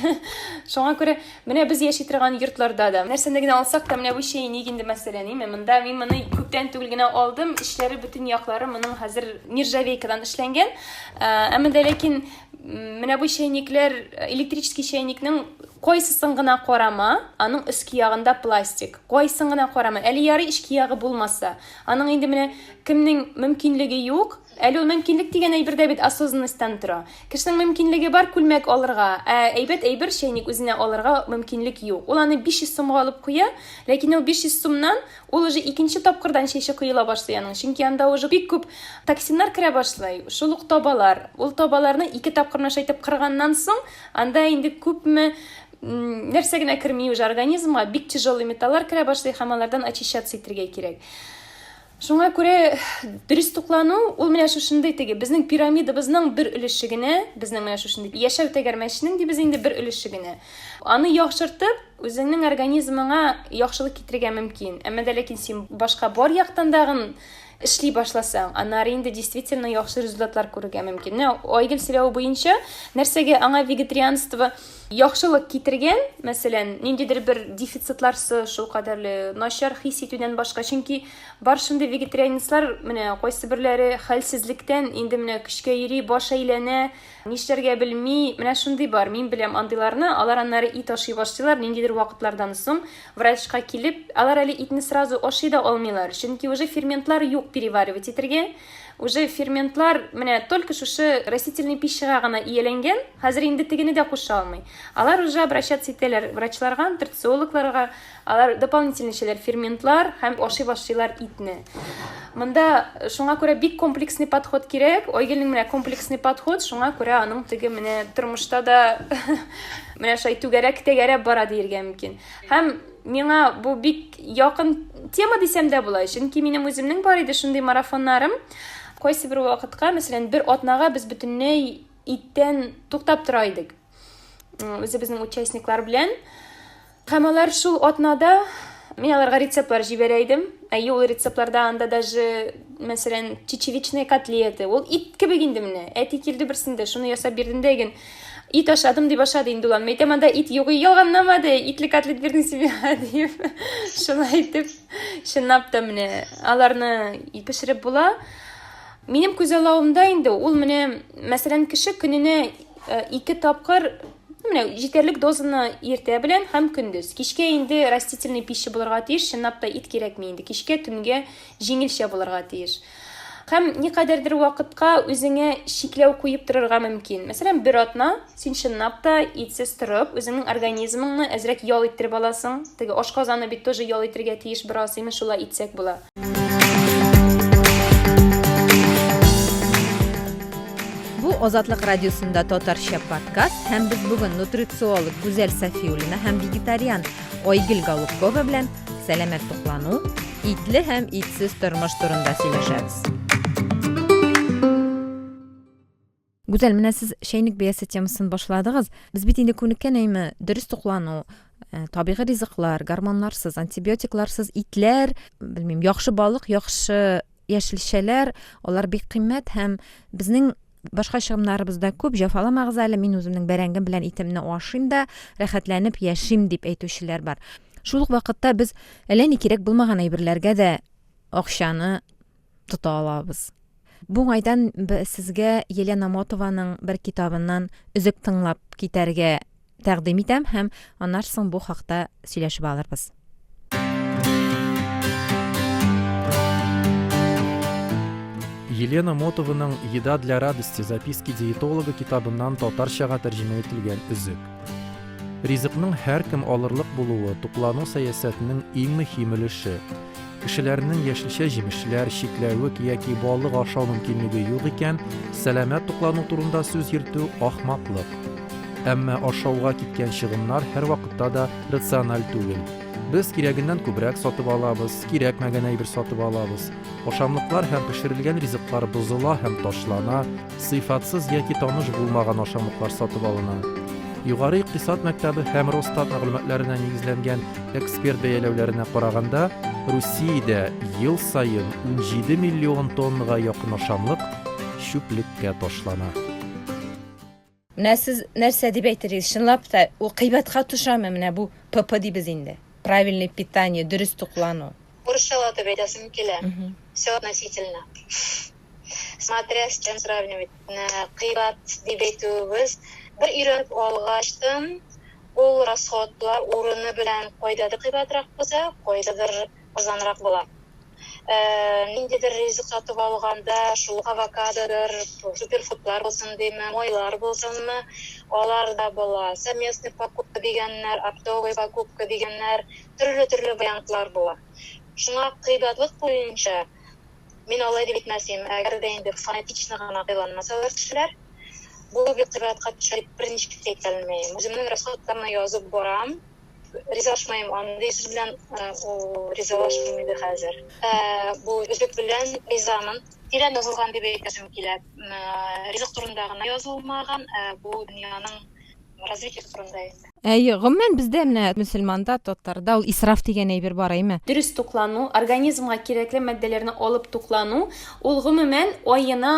Шуңа күрә Менә без яши торган йортларда да. Нәрсәне генә алсак та, менә бу чәйник инде мәсәлән, име? Монда мин моны күптән түгел генә алдым. Эчләре бөтен яклары моның хәзер нержавейкадан эшләнгән. Әмма дә ләкин менә бу чәйникләр, электрический чәйникнең Кайсысын гына карама, аның өске ягында пластик. Кайсын гына карама, әле ярый эчке ягы булмаса. Аның инде менә кемнең мөмкинлеге юк, әле ул мөмкинлек дигән әйбер дә бит осознанностьтан тора. Кешенең мөмкинлеге бар күлмәк алырга, ә әйбәт әйбер чәйнек үзенә алырга мөмкинлек юк. Ул аны 500 сумга алып куя, ләкин ул 500 сумнан ул уже икенче тапкырдан чәче коела башлый аның, чөнки анда уже бик күп токсиннар керә башлый, шул ук табалар. Ул табаларны ике тапкыр менә шулай итеп кырганнан соң, Анда инде күпме нәрсә генә керми уже организмга, бик тяжелый металлар керә башлый һәм алардан очищаться итәргә кирәк. Шуңа күрә дөрес туклану ул менә шушындый теге безнең пирамидабызның бер өлеше генә, безнең менә шушындый яшәү тәгәрмәченең дибез инде бер өлеше генә. Аны яхшыртып, үзеңнең организмыңа яхшылык китерергә мөмкин. Әмма дә ләкин син башка бар яктан дагын эшли башласаң, аннары инде действительно яхшы результатлар күрергә мөмкин. Менә Айгөл сөйләве буенча, нәрсәгә аңа вегетарианство яхшылык китергән, мәсәлән, ниндидер бер дефицитларсы шул кадәрле начар хис итүдән башка, чөнки бар шундый вегетарианецлар, менә кайсы берләре хәлсезлектән инде менә көчкә йөри, баш әйләнә, Нишләргә белми, менә шундый бар, мин беләм андыйларны, алар аннары ит ашый башлыйлар, ниндидер вакытлардан соң врачка килеп, алар әле итне сразу ашый да алмыйлар, чөнки уже ферментлар юк переваривать итергә, уже ферментлар менә только шушы растительный пищага гына ияләнгән, хәзер инде тегене дә куша алмый. Алар уже обращаться итәләр врачларга, нутрициологларга, Алар дополнительно эчәләр ферментлар һәм ашый башлыйлар итне. Монда шуңа күрә бик комплексный подход кирәк. Айгөлнең менә комплексный подход, шуңа күрә аның теге менә тормышта да менә шулай түгәрәк тәгәрәп бара диергә мөмкин. Һәм миңа бу бик якын тема дисәм дә була, чөнки минем үземнең бар иде шундый марафоннарым. Кайсы бер вакытка, мәсәлән, бер атнага без бөтенләй иттән туктап тора идек. Үзебезнең участниклар белән. Һәм алар шул атнада мин аларга рецептлар җибәрә идем. Әйе, ул рецептларда анда даже, мәсәлән, чечевичные котлеты. Ул ит кебек инде менә. Әти килде берсендә, шуны ясап бирдем дә ген. Ит ашадым дип ашады инде ул. Мәйтәм, анда ит юк, ялганламады. Итле котлет бирдең син миңа дип. Шулай итеп, чынлап та менә аларны пешереп була. Минем күзаллавымда инде ул менә, мәсәлән, кеше көненә э, ике тапкыр менә җитәрлек дозаны иртә белән һәм көндез. Кичкә инде растительный пища булырга тиеш, чынлап та ит кирәкми инде. Кичкә, төнгә җиңелчә булырга тиеш. Һәм никадәрдер вакытка үзеңә чикләү куеп торырга мөмкин. Мәсәлән, бер атна син чынлап та итсез торып, үзеңнең организмыңны әзрәк ял иттереп аласың. Теге ашказаны бит тоже ял итергә тиеш бераз, имеш шулай итсәк була. Бу Азатлык радиосында татарча подкаст һәм без бүген нутрициолог Гүзәл Сафиуллина һәм вегетариан Айгөл Голубкова белән сәламәт туклану, итле һәм итсез тормыш турында сөйләшәбез. Гүзәл, менә сез чәйнек бәясе темасын башладыгыз. Без бит инде күнеккән әйме, дөрес туклану, э, табигый ризыклар, гормоннарсыз, антибиотикларсыз итләр, белмим, яхшы балык, яхшы яшелчәләр, алар бик кыйммәт һәм безнең башка чыгымнарыбыз да күп, җәфаламагыз әле, мин үземнең бәрәңгем белән итемне ашыйм да, рәхәтләнеп яшим дип әйтүчеләр бар. Шул ук вакытта без әллә ни кирәк булмаган әйберләргә дә акчаны тота алабыз. Бу уңайдан сезгә Елена Мотованың бер китабыннан өзек тыңлап китәргә тәкъдим итәм һәм аннан соң бу хакта сөйләшеп алырбыз. Елена Мотованың Еда для радости. Записки диетолога китабыннан татарчага тәрҗемә ителгән өзек. Ризыкның һәркем алырлык булуы туклану сәясәтенең иң мөһим өлеше. Кешеләрнең яшелчә-җимешләр, чикләвек яки балык ашау мөмкинлеге юк икән, сәламәт туклану турында сүз йөртү ахмаклык. Әмма ашауга киткән чыгымнар һәрвакытта да рациональ түгел. Без кирәгеннән күбрәк сатып алабыз, кирәкмәгән әйбер сатып алабыз. Ашамлыклар һәм пешерелгән ризыклар бозыла һәм ташлана, сыйфатсыз яки таныш булмаган ашамлыклар сатып алына. Югары икътисад мәктәбе һәм Росстат мәгълүматларына нигезләнгән эксперт бәяләүләренә караганда, Русиядә ел саен 17 миллион тоннага якын ашамлык чүплеккә ташлана. Менә сез нәрсә дип әйтер идегез? Чынлап та, ул кыйбатка төшәме менә бу ПП дибез инде. Правильное питание, дөрес туклану. Урысчалатып әйтәсем килә. Все относительно. Смотря с чем сравнивать. Кыйбат дип әйтүебез, бер өйрәнеп алгачтын, Ул расходлар урыны белән кайдадыр кыйбатрак булса, кайдадыр арзанрак була. Э, ниндидер ризык сатып алганда, шул авокадодыр, суперфудлар булсын димме, майлар булсынмы, алар да була. Совместный покупка дигәннәр, оптовый покупка дигәннәр, төрле-төрле вариантлар була. Шуңа кыйбатлык буенча мин алай дип әйтмәс идем. Әгәр дә инде фанатично гына кыйланмасалар кешеләр, бу бик кыйбатка төшә дип берничек тә әйтә алмыйм. Үземнең расходларны язып барам. Ризалашмыйм, андый сүз белән ризалашмыйм инде хәзер. Бу өзек белән ризамын. Тирән язылган дип әйтәсем килә. Ризык турында гына язылмаган, ә бу дөньяның развитиесе турында инде. Әйе, гомумән бездә менә мөселманда, татарда ул исраф дигән әйбер бар, әйме? Дөрес туклану, организмга кирәкле матдәләрне алып туклану, ул гомумән аена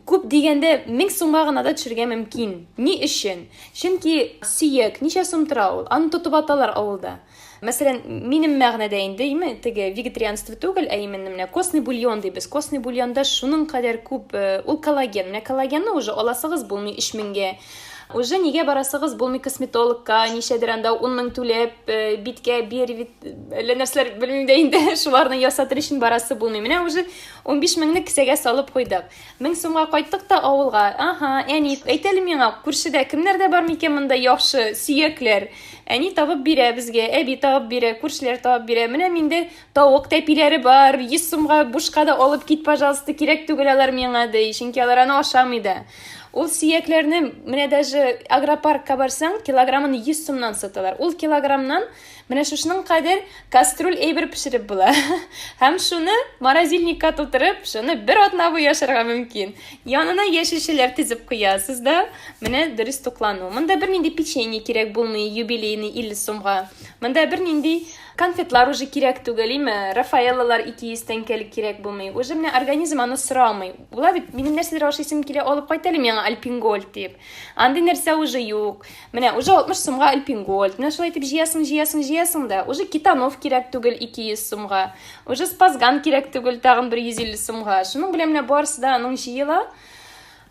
Күп дигәндә 1000 сумга гына да төшергә мөмкин. Ни өчен? Чөнки сөяк ничә сум тора ул? Аны тотып аталар авылда. Мәсәлән, минем мәгънәдә инде, име, теге вегетарианство түгел, ә именно менә костный бульон дибез. Костный бульонда шуның кадәр күп, э, ул коллаген. Менә коллагенны уже аласыгыз булмый 3000гә. Уже нигә барасыгыз булмый косметологка, ничәдер анда 10 мең түләп, э, биткә бер вит, әллә нәрсәләр белмим дә инде, шуларны ясатыр өчен барасы булмый. Менә уже 15 меңне кесәгә салып куйдык. Мең сумга кайттык та авылга. Аһа, әни, әйт әле миңа, күршедә кемнәрдә бар микән монда яхшы сөякләр? Әни табып бирә безгә, әби табып бирә, күршеләр табып бирә. Менә миндә тавык тәпиләре бар, 100 сумга бушка да алып кит, пожалуйста, кирәк түгел алар миңа, ди, чөнки алар аны ашамый да. Ул сөякләрне менә даже агропаркка барсаң, килограммын 100 сумнан саталар. Ул килограммнан Менә шушының кадәр кастрюль әйбер пешереп була. Һәм шуны морозильникка тутырып, шуны бер атна буе ашарга мөмкин. Янына яшелчәләр тезеп куясыз да, менә дөрес туклану. Монда бернинди печенье кирәк булмый, юбилейный 50 сумга. Монда бернинди конфетлар уже кирәк түгел, име? Рафаэллалар 200 тәңкәлек кирәк булмый. Уже менә организм аны сорамый. Була бит, минем нәрсәдер ашыйсым килә, алып кайт әле миңа Альпинголд дип. Андый нәрсә уже юк. Менә уже 60 сумга Альпинголд. Менә шулай итеп җыясың, җыясың, җыясың да, уже Кетанов кирәк түгел 200 сумга. Уже Спазган кирәк түгел тагын бер 150 сумга. Шуның белән менә барысы да аның җыела.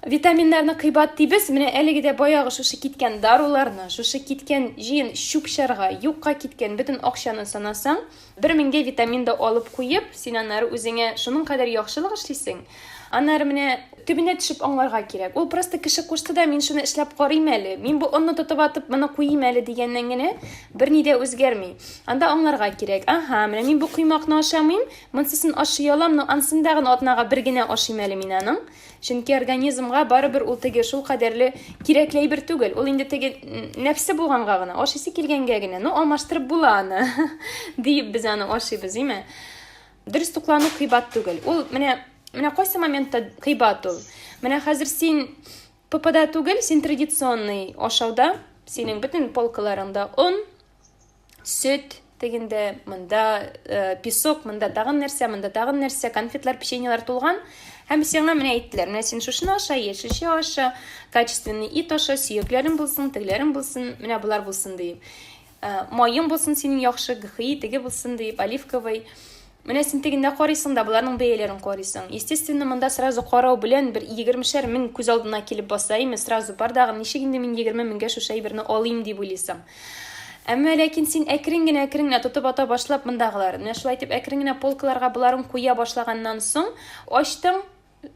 Витаминнарны кыйбат дибез. Менә әлеге дә баягы шушы киткән даруларны, шушы киткән җыен чүп-чарга, юкка киткән бөтен акчаны санасаң, Бер меңгә витамин да алып куеп, син аннары үзеңә шуның кадәр яхшылык эшлисең. Аннары менә төбенә төшеп аңларга кирәк. Ул просто кеше кушты да, мин шуны эшләп карыйм әле, мин бу онны тотып атып, моны куйыйм әле дигәннән генә берни дә үзгәрми. Анда аңларга кирәк. Аһа, менә мин бу коймакны ашамыйм, монсысын ашый алам, но ансын да гына атнага бер генә ашыйм әле мин аның. Чөнки организмга барыбер ул теге шул кадәрле кирәкле әйбер түгел. Ул инде теге нәфсе булганга гына, ашыйсы килгәнгә генә. Ну, алмаштырып була аны. Диеп без аны ашыйбыз, име? Дөрес туклану кыйбат түгел. Ул менә менә кайсы моментта кыйбат ул? Менә хәзер син ППда түгел, син традиционный ашауда, синең бөтен полкаларыңда он, сөт тегендә, монда э, песок, монда тагын нәрсә, монда тагын нәрсә, конфетлар, печеньелар тулган. Һәм сиңа менә әйттеләр, менә син шушыны аша, яшелчә аша, качественный ит аша, сөякләрең булсын, тегеләрең булсын, менә болар булсын диеп. Э, маең булсын синең яхшы, гхи, теге булсын диеп, оливковый. Менә син тегендә карыйсың да, боларның бәяләрен карыйсың. Естественно, монда сразу карау белән бер егермешәр мең күз алдына килеп баса, име, сразу бар дагы, ничек инде мин 20 меңгә шушы әйберне алыйм дип уйлыйсың. Әмма ләкин син әкрен генә, әкрен генә тотып ата башлап мондагылар, менә шулай итеп әкрен генә полкаларга боларын куя башлаганнан соң, ачтың,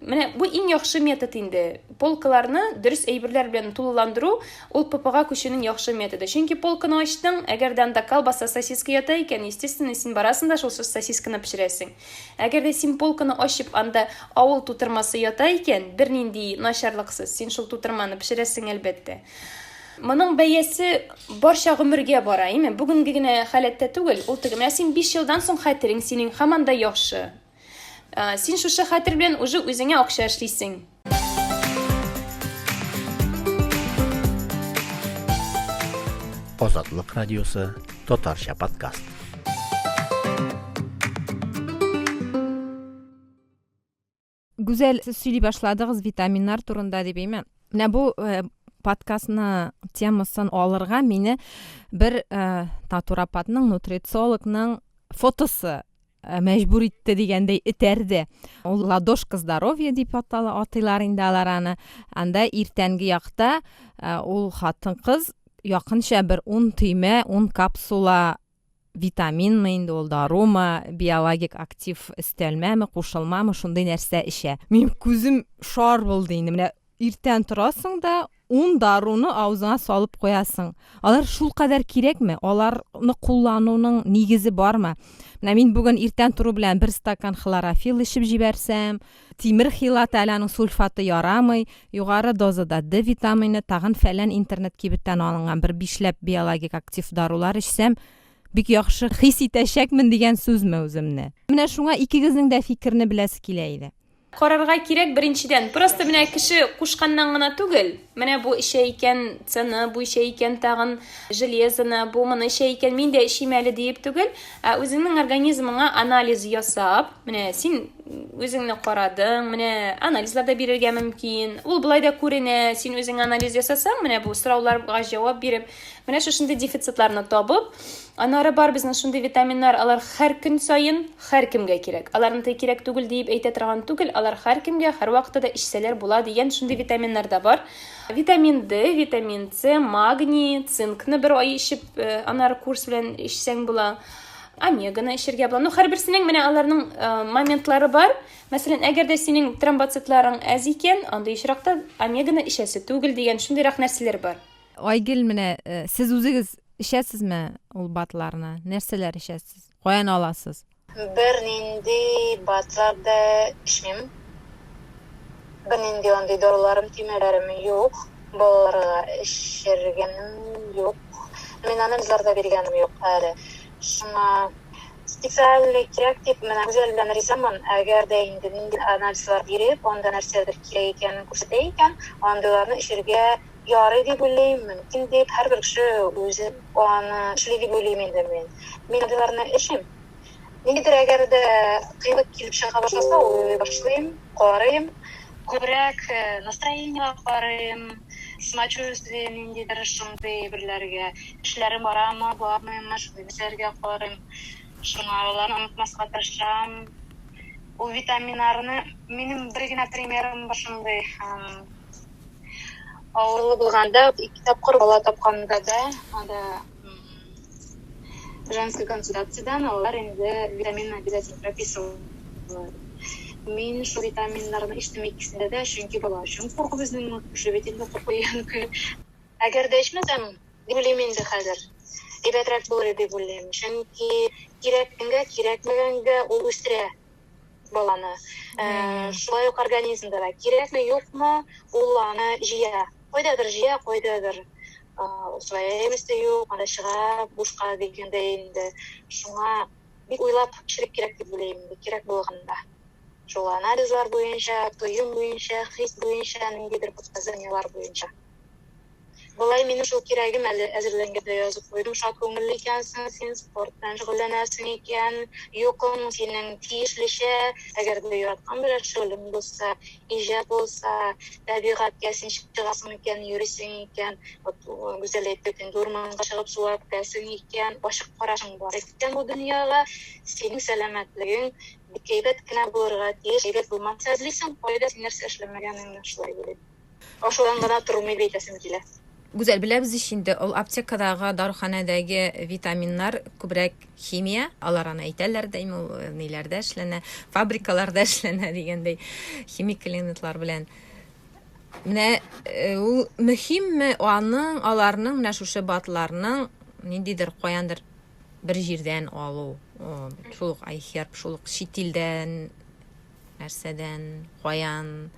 Менә бу иң яхшы метод инде. Полкаларны дөрес әйберләр белән тулыландыру, ул ППга күчүнең яхшы методы. Чөнки полканы ачтың, әгәр дә анда колбаса, сосиска ята икән, естественно, син барасың да шул сосисканы пешерәсең. Әгәр дә син полканы ачып, анда авыл тутырмасы ята икән, бернинди начарлыксыз, син шул тутырманы пешерәсең, әлбәттә. Моның бәясе барча гомергә бара, әйме? Бүгенге генә халәттә түгел, ул теге. Менә син 5 елдан соң хәтерең синең һаман да яхшы. Ә, син шушы хәтер белән уже үзеңә акча эшлисең. Азатлык радиосы татарча подкаст. Гүзәл, сез сөйли башладыгыз витаминнар турында дип, әйме? Менә бу э, подкастны темасын алырга мине бер э, натуропатның, нутрициологның фотосы Э, мәҗбүр итте дигәндәй этәрде. Ул ладошка здоровья дип атала, атыйлар инде алар аны. Анда иртәнге якта э, ул хатын-кыз якынча бер 10 төймә, 10 капсула витаминмы инде ул, дарумы, биологик актив өстәлмәме, кушылмамы, шундый нәрсә эчә. Минем күзем шар булды инде. Менә иртән торасың да, ун даруны авызыңа салып куясың. Алар шулкадәр кирәкме? Аларны куллануның нигезе бармы? Менә мин бүген иртән тору белән бер стакан хлорофилл эчеп җибәрсәм, тимер хилаты әле аның сульфаты ярамый, югары дозада Д витамины, тагын фәлән интернет кибеттән алынган бер бишләп биологик актив дарулар эчсәм, бик яхшы хис итәчәкмен дигән сүзме үземне? Менә шуңа икегезнең дә фикерне беләсе килә иде. Карарга кирәк беренчедән. Просто менә кеше кушканнан гына түгел. Менә бу эчә икән цены, бу эчә икән тагын железоны, бу моны эчә икән, мин дә эчим әле диеп түгел. Ә үзеңнең организмыңа анализ ясап, менә син үзеңне карадың, менә анализлар да бирергә мөмкин. Ул болай да күренә, син үзең анализ ясасаң, менә бу сорауларга җавап биреп, менә шушындый дефицитларны табып, Аннары бар безнең шундый витаминнар, алар һәр көн саен һәркемгә кирәк. Аларны тый кирәк түгел диеп әйтә торган түгел, алар һәркемгә һәрвакытта да эчсәләр була дигән шундый витаминнар да бар. Витамин D, витамин С, магний, цинкны бер ай эчеп, э, аннары курс белән эчсәң була. Омеганы эчәргә була. Ну, һәрберсенең менә аларның э, моментлары бар. Мәсәлән, әгәр дә синең тромбоцитларың әз икән, андый очракта омеганы эчәсе түгел дигән шундыйрак нәрсәләр бар. Айгөл, менә э, сез үзегез эчәсезме ул БАДларны? Нәрсәләр эчәсез? Каян аласыз? Бернинди БАДлар да эчмим. Бернинди андый даруларым, төймәләрем юк. Балаларга эчергәнем юк. Мин анализлар да биргәнем юк әле. Шуңа специальный кирәк дип, менә Гүзәл белән ризамын. Әгәр дә инде нинди анализлар биреп, анда нәрсәдер кирәк икәнен күрсәтә икән, андыйларны эчергә Ярый дип уйлыйм, мөмкин дип, һәрбер кеше үзе аны эшли дип уйлыйм инде мин. Мин андыйларны эчмим. Ниндидер әгәр дә кыенлык килеп чыга башласа, уйлый башлыйм, карыйм. Күбрәк настроениегә карыйм, самочувствие ниндидер шундый әйберләргә, эшләрем барамы, бармыймы, шундый нәрсәләргә карыйм. Шуңа аларны онытмаска тырышам. Ул витаминнарны, минем бер генә примерым бар шундый, Авырлы булганда, ике тапкыр бала тапканда да, анда женский консультациядән алар инде витамин обязательно прописывали. Мин шул витаминнарны эчтем икесендә дә, чөнки бала өчен курку безнең кеше бит инде курку дигән Әгәр дә эчмәсәм, дип уйлыйм инде хәзер. Әйбәтрәк булыр иде дип уйлыйм. Чөнки кирәккәнгә, кирәкмәгәнгә ул үстерә. баланы. Ә, шулай ук организмда да кирәкме, юкмы, ул аны җыя. Кайдадыр җыя, кайдадыр усвояемости юк, анда чыга бушка дигәндәй инде. Шуңа бик уйлап эчерек кирәк дип уйлыйм инде, кирәк булганда. Шул анализлар буенча, тоем буенча, хис буенча, ниндидер подсказаниелар буенча. Болай минем шул кирәгем әле әзерләнгәндә язып куйдым. Шат күңелле икәнсең син, спорт белән шөгыльләнәсең икән, йокың синең тиешлечә, әгәр дә яраткан берәр шөгылең булса, иҗат булса, табигатькә син чыгасың икән, йөрисең икән, вот Гүзәл әйтте бит инде, урманга чыгып сулап керәсең икән, ачык карашың бар икән бу дөньяга, синең сәламәтлегең бик әйбәт кенә булырга тиеш. Әйбәт булмаса, эзлисең, кайда син нәрсә эшләмәгәнеңне, шулай уйлыйм. Ашаудан гына тормый дип әйтәсем килә. Гүзәл, беләбез ич инде, ул аптекадагы, даруханәдәге витаминнар күбрәк химия, алар аны әйтәләр дә, ул э, ниләрдә эшләнә, фабрикаларда эшләнә дигәндәй, химик элементлар белән. Менә э, ул мөһимме аның, аларның, менә шушы БАДларның ниндидер каяндыр бер җирдән алу, шул ук айхерб, шул ук чит илдән нәрсәдән, каян,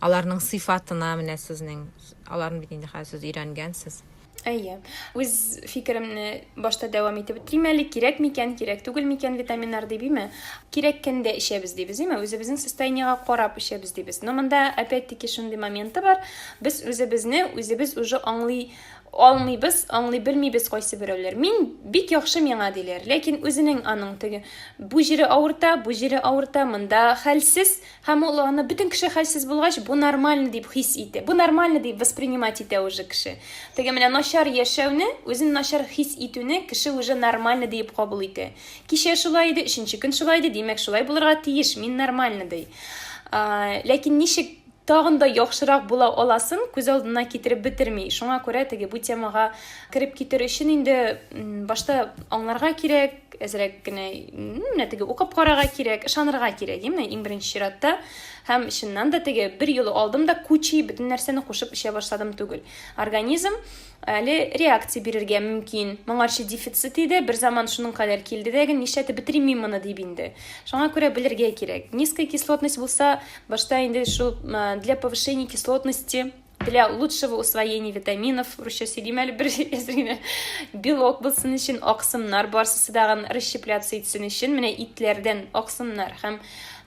аларның сыйфатына менә сезнең, аларны бит инде хәзер сез өйрәнгәнсез. Әйе. Үз фикеремне башта дәвам итеп үтим әле. Кирәк микән, кирәк түгел микән витаминнар дип, име? Кирәккәндә эчәбез дибез, име? Үзебезнең состояниегә карап эчәбез дибез. Но монда опять-таки шундый моменты бар. Без үзебезне үзебез уже аңлый алмыйбыз, аңлый белмибез кайсы берәүләр. Мин бик яхшы миңа диләр, ләкин үзенең аның теге бу җире авырта, бу җире авырта, монда хәлсез һәм ул аны бөтен кеше хәлсез булгач, бу нормально дип хис итә. Бу нормально дип воспринимать итә уже кеше. Теге менә начар яшәүне, үзен начар хис итүне кеше уже нормально диеп кабул итә. Кичә шулай иде, өченче көн шулай иде, димәк шулай булырга тиеш, мин нормально ди. Ләкин ничек. тагын да яхшырак була аласын күз алдына китереп бетерми. Шуңа күрә теге бу темага кереп китер өчен инде башта аңларга кирәк, әзрәк кенә менә теге укып карарга кирәк, ышанырга кирәк, менә иң беренче чиратта. Һәм чыннан да теге бер юлы алдым да кучей бөтен нәрсәне кушып эчә башладым түгел. Организм әле реакция бирергә мөмкин. Моңарчы дефицит иде, бер заман шуның кадәр килде дә, нишләтеп бетерим мин моны дип инде. Шуңа күрә белергә кирәк. Низкая кислотность булса, башта инде шул для повышения кислотности, для лучшего усвоения витаминов, русча сөйлим әле бер әзер генә, белок булсын өчен, аксымнар барсысы дагын расщепляться итсен өчен, менә итләрдән аксымнар һәм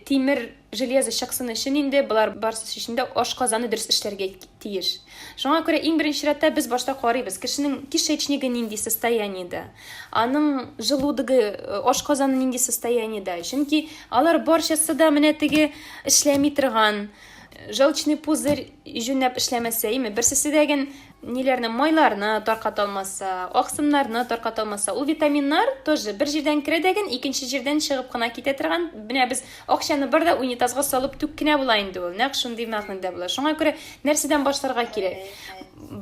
тимер железо чыксын өчен инде болар барысы өчен дә ашказаны дөрес эшләргә тиеш. Шуңа күрә иң беренче чиратта без башта карыйбыз, кешенең кишечнигы нинди состояниедә, аның желудогы, э, ашказаны нинди состояниедә. Чөнки алар барчасы да менә теге эшләми торган, желчный пузырь җүнләп эшләмәсә, име, берсесе дә ген ниләрне, майларны тарката алмаса, аксымнарны тарката алмаса, ул витаминнар тоже бер җирдән керә дә ген, икенче җирдән чыгып кына китә торган. Менә без акчаны бар да унитазга салып түк кенә була инде ул. Нәкъ шундый мәгънәдә була. Шуңа күрә нәрсәдән башларга кирәк?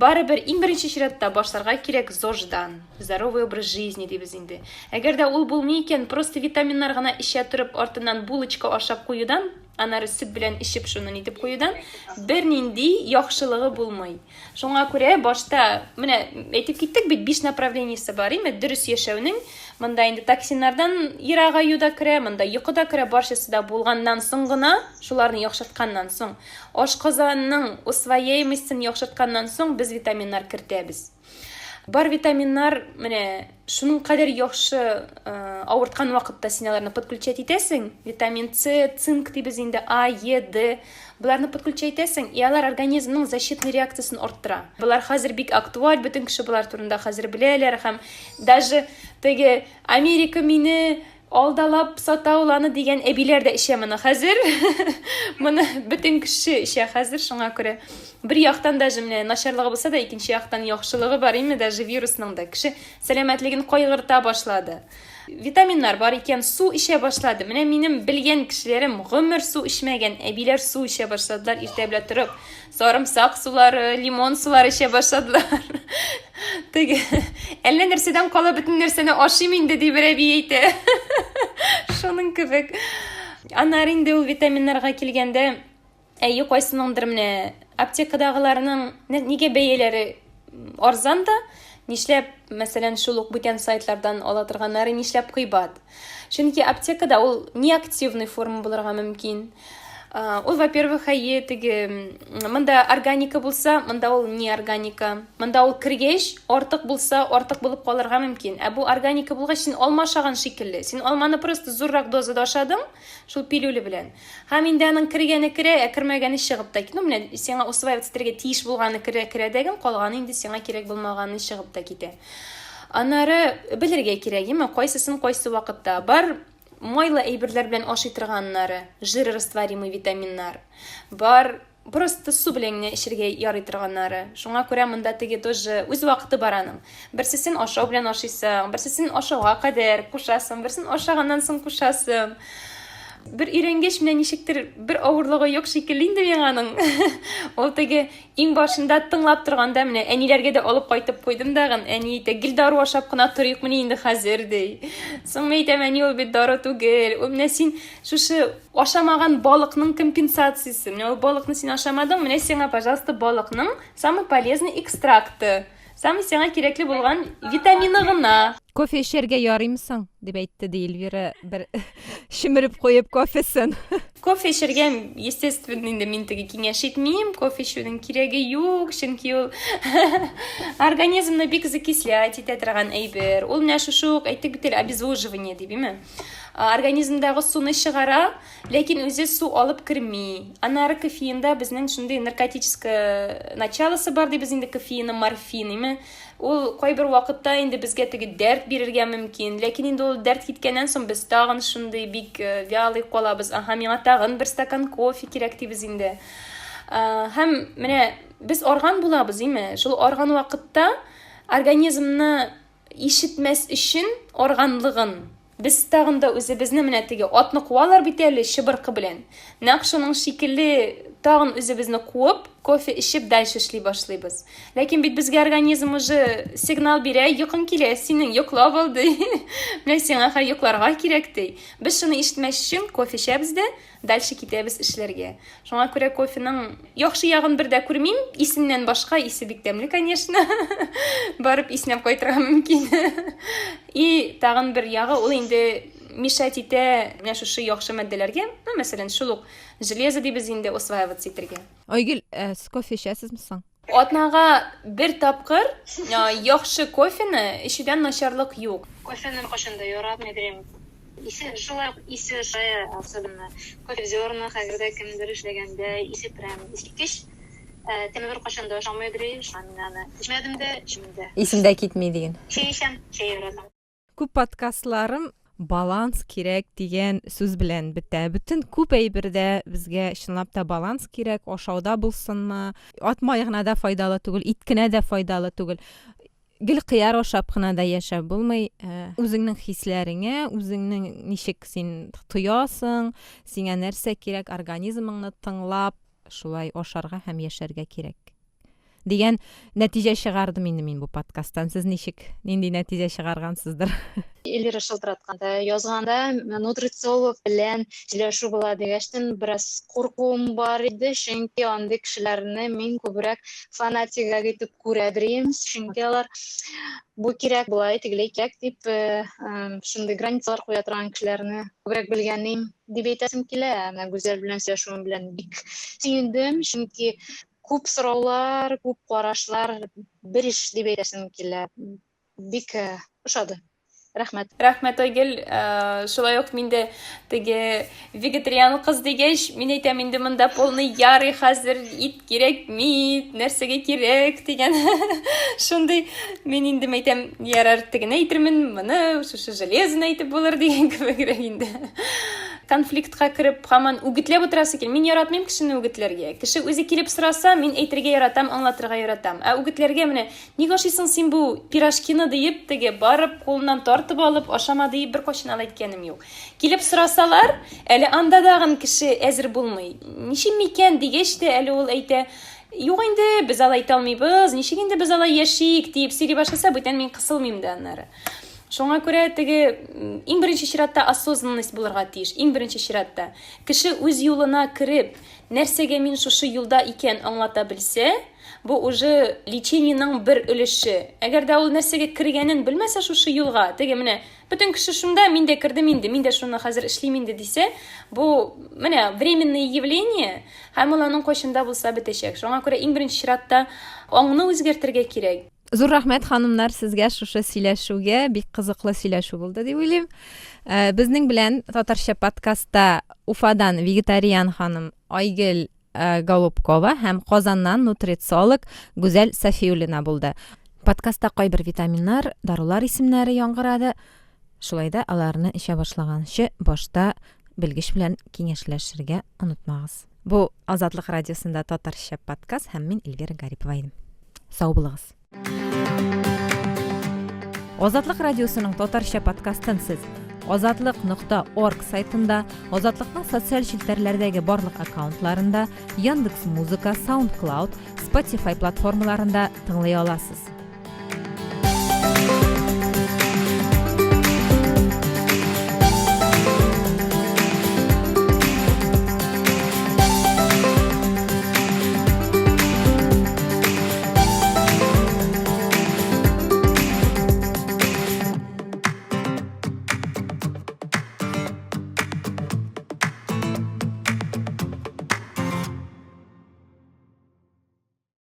Барыбер иң беренче чиратта башларга кирәк ЗОЖдан. Здоровый образ жизни дибез инде. Әгәр дә ул булмый икән, просто витаминнар гына эчә торып, артыннан булочка ашап куюдан, аннары сөт белән эчеп шуны нитеп куюдан бернинди яхшылыгы булмый. Шуңа күрә башта менә әйтеп киттек бит, биш направлениесе бар, име, дөрес яшәүнең. Монда инде токсиннардан ерагаю да керә, монда йокы да керә, барчасы да булганнан соң гына, шуларны яхшыртканнан соң, ашказанның усвояемостен яхшыртканнан соң без витаминнар кертәбез. Бар витаминнар менә шуның кадәр яхшы э, авырткан вакытта син аларны подключать итәсең. Витамин С, цинк дибез инде, А, Е, Д. Боларны подключать итәсең, и алар организмның защитный реакциясен арттыра. Болар хәзер бик актуаль, бөтен кеше болар турында хәзер беләләр һәм даже теге Америка мине Алдалап сата ул аны дигән әбиләр дә эчә моны хәзер. Моны бөтен кеше эчә хәзер, шуңа күрә. Бер яктан даже менә начарлыгы булса да, икенче яктан яхшылыгы бар име, даже вирусның да. Кеше сәламәтлеген кайгырта башлады. Витаминнар бар икән, су эчә башлады. Менә минем белгән кешеләрем гомер су эчмәгән әбиләр су эчә башладылар иртә белән торып. Сарымсак сулары, лимон сулары эчә башладылар. Теге, әллә нәрсәдән кала бөтен нәрсәне ашыйм инде, ди бер әби әйтә. Шуның кебек. Аннары инде ул витаминнарга килгәндә, әйе, кайсыныңдыр менә аптекадагыларның нигә бәяләре арзан да, нишләп, мәсәлән, шул ук бүтән сайтлардан ала торганнары нишләп кыйбат? Чөнки аптекада ул неактивный форма булырга мөмкин. Ул, во-первых, әйе, теге, монда органика булса, монда ул не органика. Монда ул кергәч, артык булса, артык булып калырга мөмкин. Ә бу органика булгач, син алма ашаган шикелле. Син алманы просто зуррак дозада ашадың, шул пилюля белән. Һәм инде аның кергәне керә, ә кермәгәне чыгып та. Ну, менә сиңа усваиваться итәргә тиеш булганы керә, керә дәген, калганы инде сиңа кирәк булмаганы чыгып та китә. Аннары белергә кирәк, яме, кайсысын кайсы вакытта. Бар майлы әйберләр белән ашый торганнары, жирорастворимый витаминнар. Бар просто су белән генә эчергә ярый торганнары. Шуңа күрә монда теге тоже үз вакыты бар аның. Берсесен ашау белән ашыйсың, берсесен ашауга кадәр кушасың, берсен ашаганнан соң кушасың. Бер өйрәнгәч, менә ничектер бер авырлыгы юк шикелле инде миңа аның. Ул теге Иң башында тыңлап торганда менә әниләргә дә алып кайтып куйдым дагын. Әни әйтә, гел дару ашап кына торыйкмыни инде хәзер, ди. Соң мин әйтәм, әни, ул бит дару түгел. Ул менә син шушы ашамаган балыкның компенсациясе. Менә ул балыкны син ашамадың, менә сиңа, пожалуйста, балыкның самый полезный экстракты. Самый сиңа кирәкле булган витамины гына. Кофе эчәргә ярыймы соң? дип әйтте ди Эльвира, бер чөмереп куеп кофесын. Кофе эчәргә, естественно, инде мин теге киңәш итмим. Кофе эчүнең кирәге юк, чөнки ул организмны бик закислять итә торган әйбер. Ул менә шушы ук әйттек бит әле, обезвоживание дип, име? Организмдагы суны чыгара, ләкин үзе су алып керми. Аннары кофеинда безнең шундый наркотическое началосы бар дибез инде кофеина, морфин, име? Ул кайбер вакытта инде безгә теге дәрт бирергә мөмкин, ләкин инде ул дәрт киткәннән соң без тагын шундый бик э, вялый калабыз. Аһа, миңа тагын бер стакан кофе кирәк дибез инде. Э, һәм менә без арган булабыз, име? Шул арган вакытта организмны ишетмәс өчен арганлыгын. Без тагын да үзебезне менә теге атны куалар бит әле чыбыркы белән. Нәкъ шуның шикелле тагын үзебезне куып, кофе эчеп дальше эшли башлыйбыз. Ләкин бит безгә организм уже сигнал бирә, йокың килә, синең йоклап ал ди. Менә сиңа хәзер йокларга кирәк ди. Без шуны ишетмәс өчен кофе эчәбез дә, дальше китәбез эшләргә. Шуңа күрә кофеның яхшы ягын бер дә күрмим. Исеннән башка, исе бик тәмле, конечно. Барып иснәп кайтырга мөмкин. И тагын бер ягы ул инде мешать итә менә шушы яхшы матдәләргә, ну, мәсәлән, шул ук железо дибез инде усваиваться итәргә. Айгөл, ә, сез кофе эчәсезме соң? Атнага бер тапкыр яхшы кофены эчүдән начарлык юк. Кофены беркайчан да яратмый идем. Исе, шулай ук исе ошый, особенно кофе в зернах, әгәр дә кемдер эшләгәндә исе прям искиткеч. Тәме беркайчан да ошамый иде, шуңа мин аны эчмәдем дә, эчмим дә. Исем дә китми диген. Чәй эчәм, чәй яратам. Күп подкастларым баланс кирәк дигән сүз белән бетә. Бөтен күп әйбердә безгә чынлап та баланс кирәк, ашауда булсынмы, ат мае гына да файдалы түгел, ит кенә дә файдалы түгел. Гел кыяр ашап кына да яшәп булмый. Э, үзеңнең хисләреңә, үзеңнең ничек син тоясың, сиңа нәрсә кирәк, организмыңны тыңлап, шулай ашарга һәм яшәргә кирәк. Дигән нәтиҗә чыгардым инде мин бу подкасттан. Сез ничек, нинди нәтиҗә чыгаргансыздыр? Эльвира шылтыратканда, язганда нутрициолог белән сөйләшү була дигәчтен бераз куркуым бар иде, чөнки андый кешеләрне мин күбрәк фанатиграк итеп күрә белим, чөнки алар бу кирәк, болай, тегеләй кирәк дип э, шундый границалар куя торган кешеләрне күбрәк белгәнем дип әйтәсем килә. Ә менә Гүзәл белән сөйләшүем белән бик сөендем, чөнки күп сораулар, күп карашлар бер иш дип әйтәсем килә. Бик э, ошады. Рәхмәт. Рәхмәт, Айгөл. Э, шулай ук мин дә теге вегетариан кыз дигәч, мин әйтәм инде монда полный ярый хәзер ит кирәкми, нәрсәгә кирәк дигән. Шундый мин инде әйтәм, ярар, тегене әйтермен, моны шушы железны әйтеп булыр дигән кебегрәк инде. Конфликтка кереп, һаман үгетләп утырасы килми. Мин яратмыйм кешене үгетләргә. Кеше үзе килеп сораса, мин әйтергә яратам, аңлатырга яратам. Ә үгетләргә менә, ник ашыйсың син бу пирожкины диеп, теге барып, кулыннан тартып алып, ашама диеп беркайчан алай әйткәнем юк. Килеп сорасалар, әле анда дагын кеше әзер булмый. Ничек микән дигәч тә, әле ул әйтә, Юк инде, без алай әйтә алмыйбыз, ничек инде без алай яшик, диеп сөйли башласа, бүтән мин кысылмыйм да аннары. Шуңа күрә теге иң беренче чиратта осознанность булырга тиеш, иң беренче чиратта. Кеше үз юлына кереп, нәрсәгә мин шушы юлда икән аңлата белсә, бу уже лечениенең бер өлеше. Әгәр дә ул нәрсәгә кергәнен белмәсә шушы юлга, теге менә бөтен кеше шунда, мин дә кердем инде, мин дә шуны хәзер эшлим инде дисә, бу менә временное явление һәм ул аның кайчан да булса бетәчәк. Шуңа күрә иң беренче чиратта аңны үзгәртергә кирәк. Зур рәхмәт, ханымнар, сезгә шушы сөйләшүгә. Бик кызыклы сөйләшү булды дип уйлыйм. Э, безнең белән татарча подкастта Уфадан вегетариан ханым Айгөл э, Голубкова һәм Казаннан нутрициолог Гүзәл Сафиуллина булды. Подкастта кайбер витаминнар, дарулар исемнәре яңгырады. Шулай да аларны эчә башлаганчы башта белгеч белән киңәшләшергә онытмагыз. Бу Азатлык радиосында татарча подкаст һәм мин Эльвира Гарипова идем. Сау булыгыз. Азатлык радиосының татарча подкастын сез азатлык.орг сайтында, Азатлыкның социаль челтәрләрдәге барлык аккаунтларында, Яндекс Музыка, SoundCloud, Spotify платформаларында тыңлый аласыз.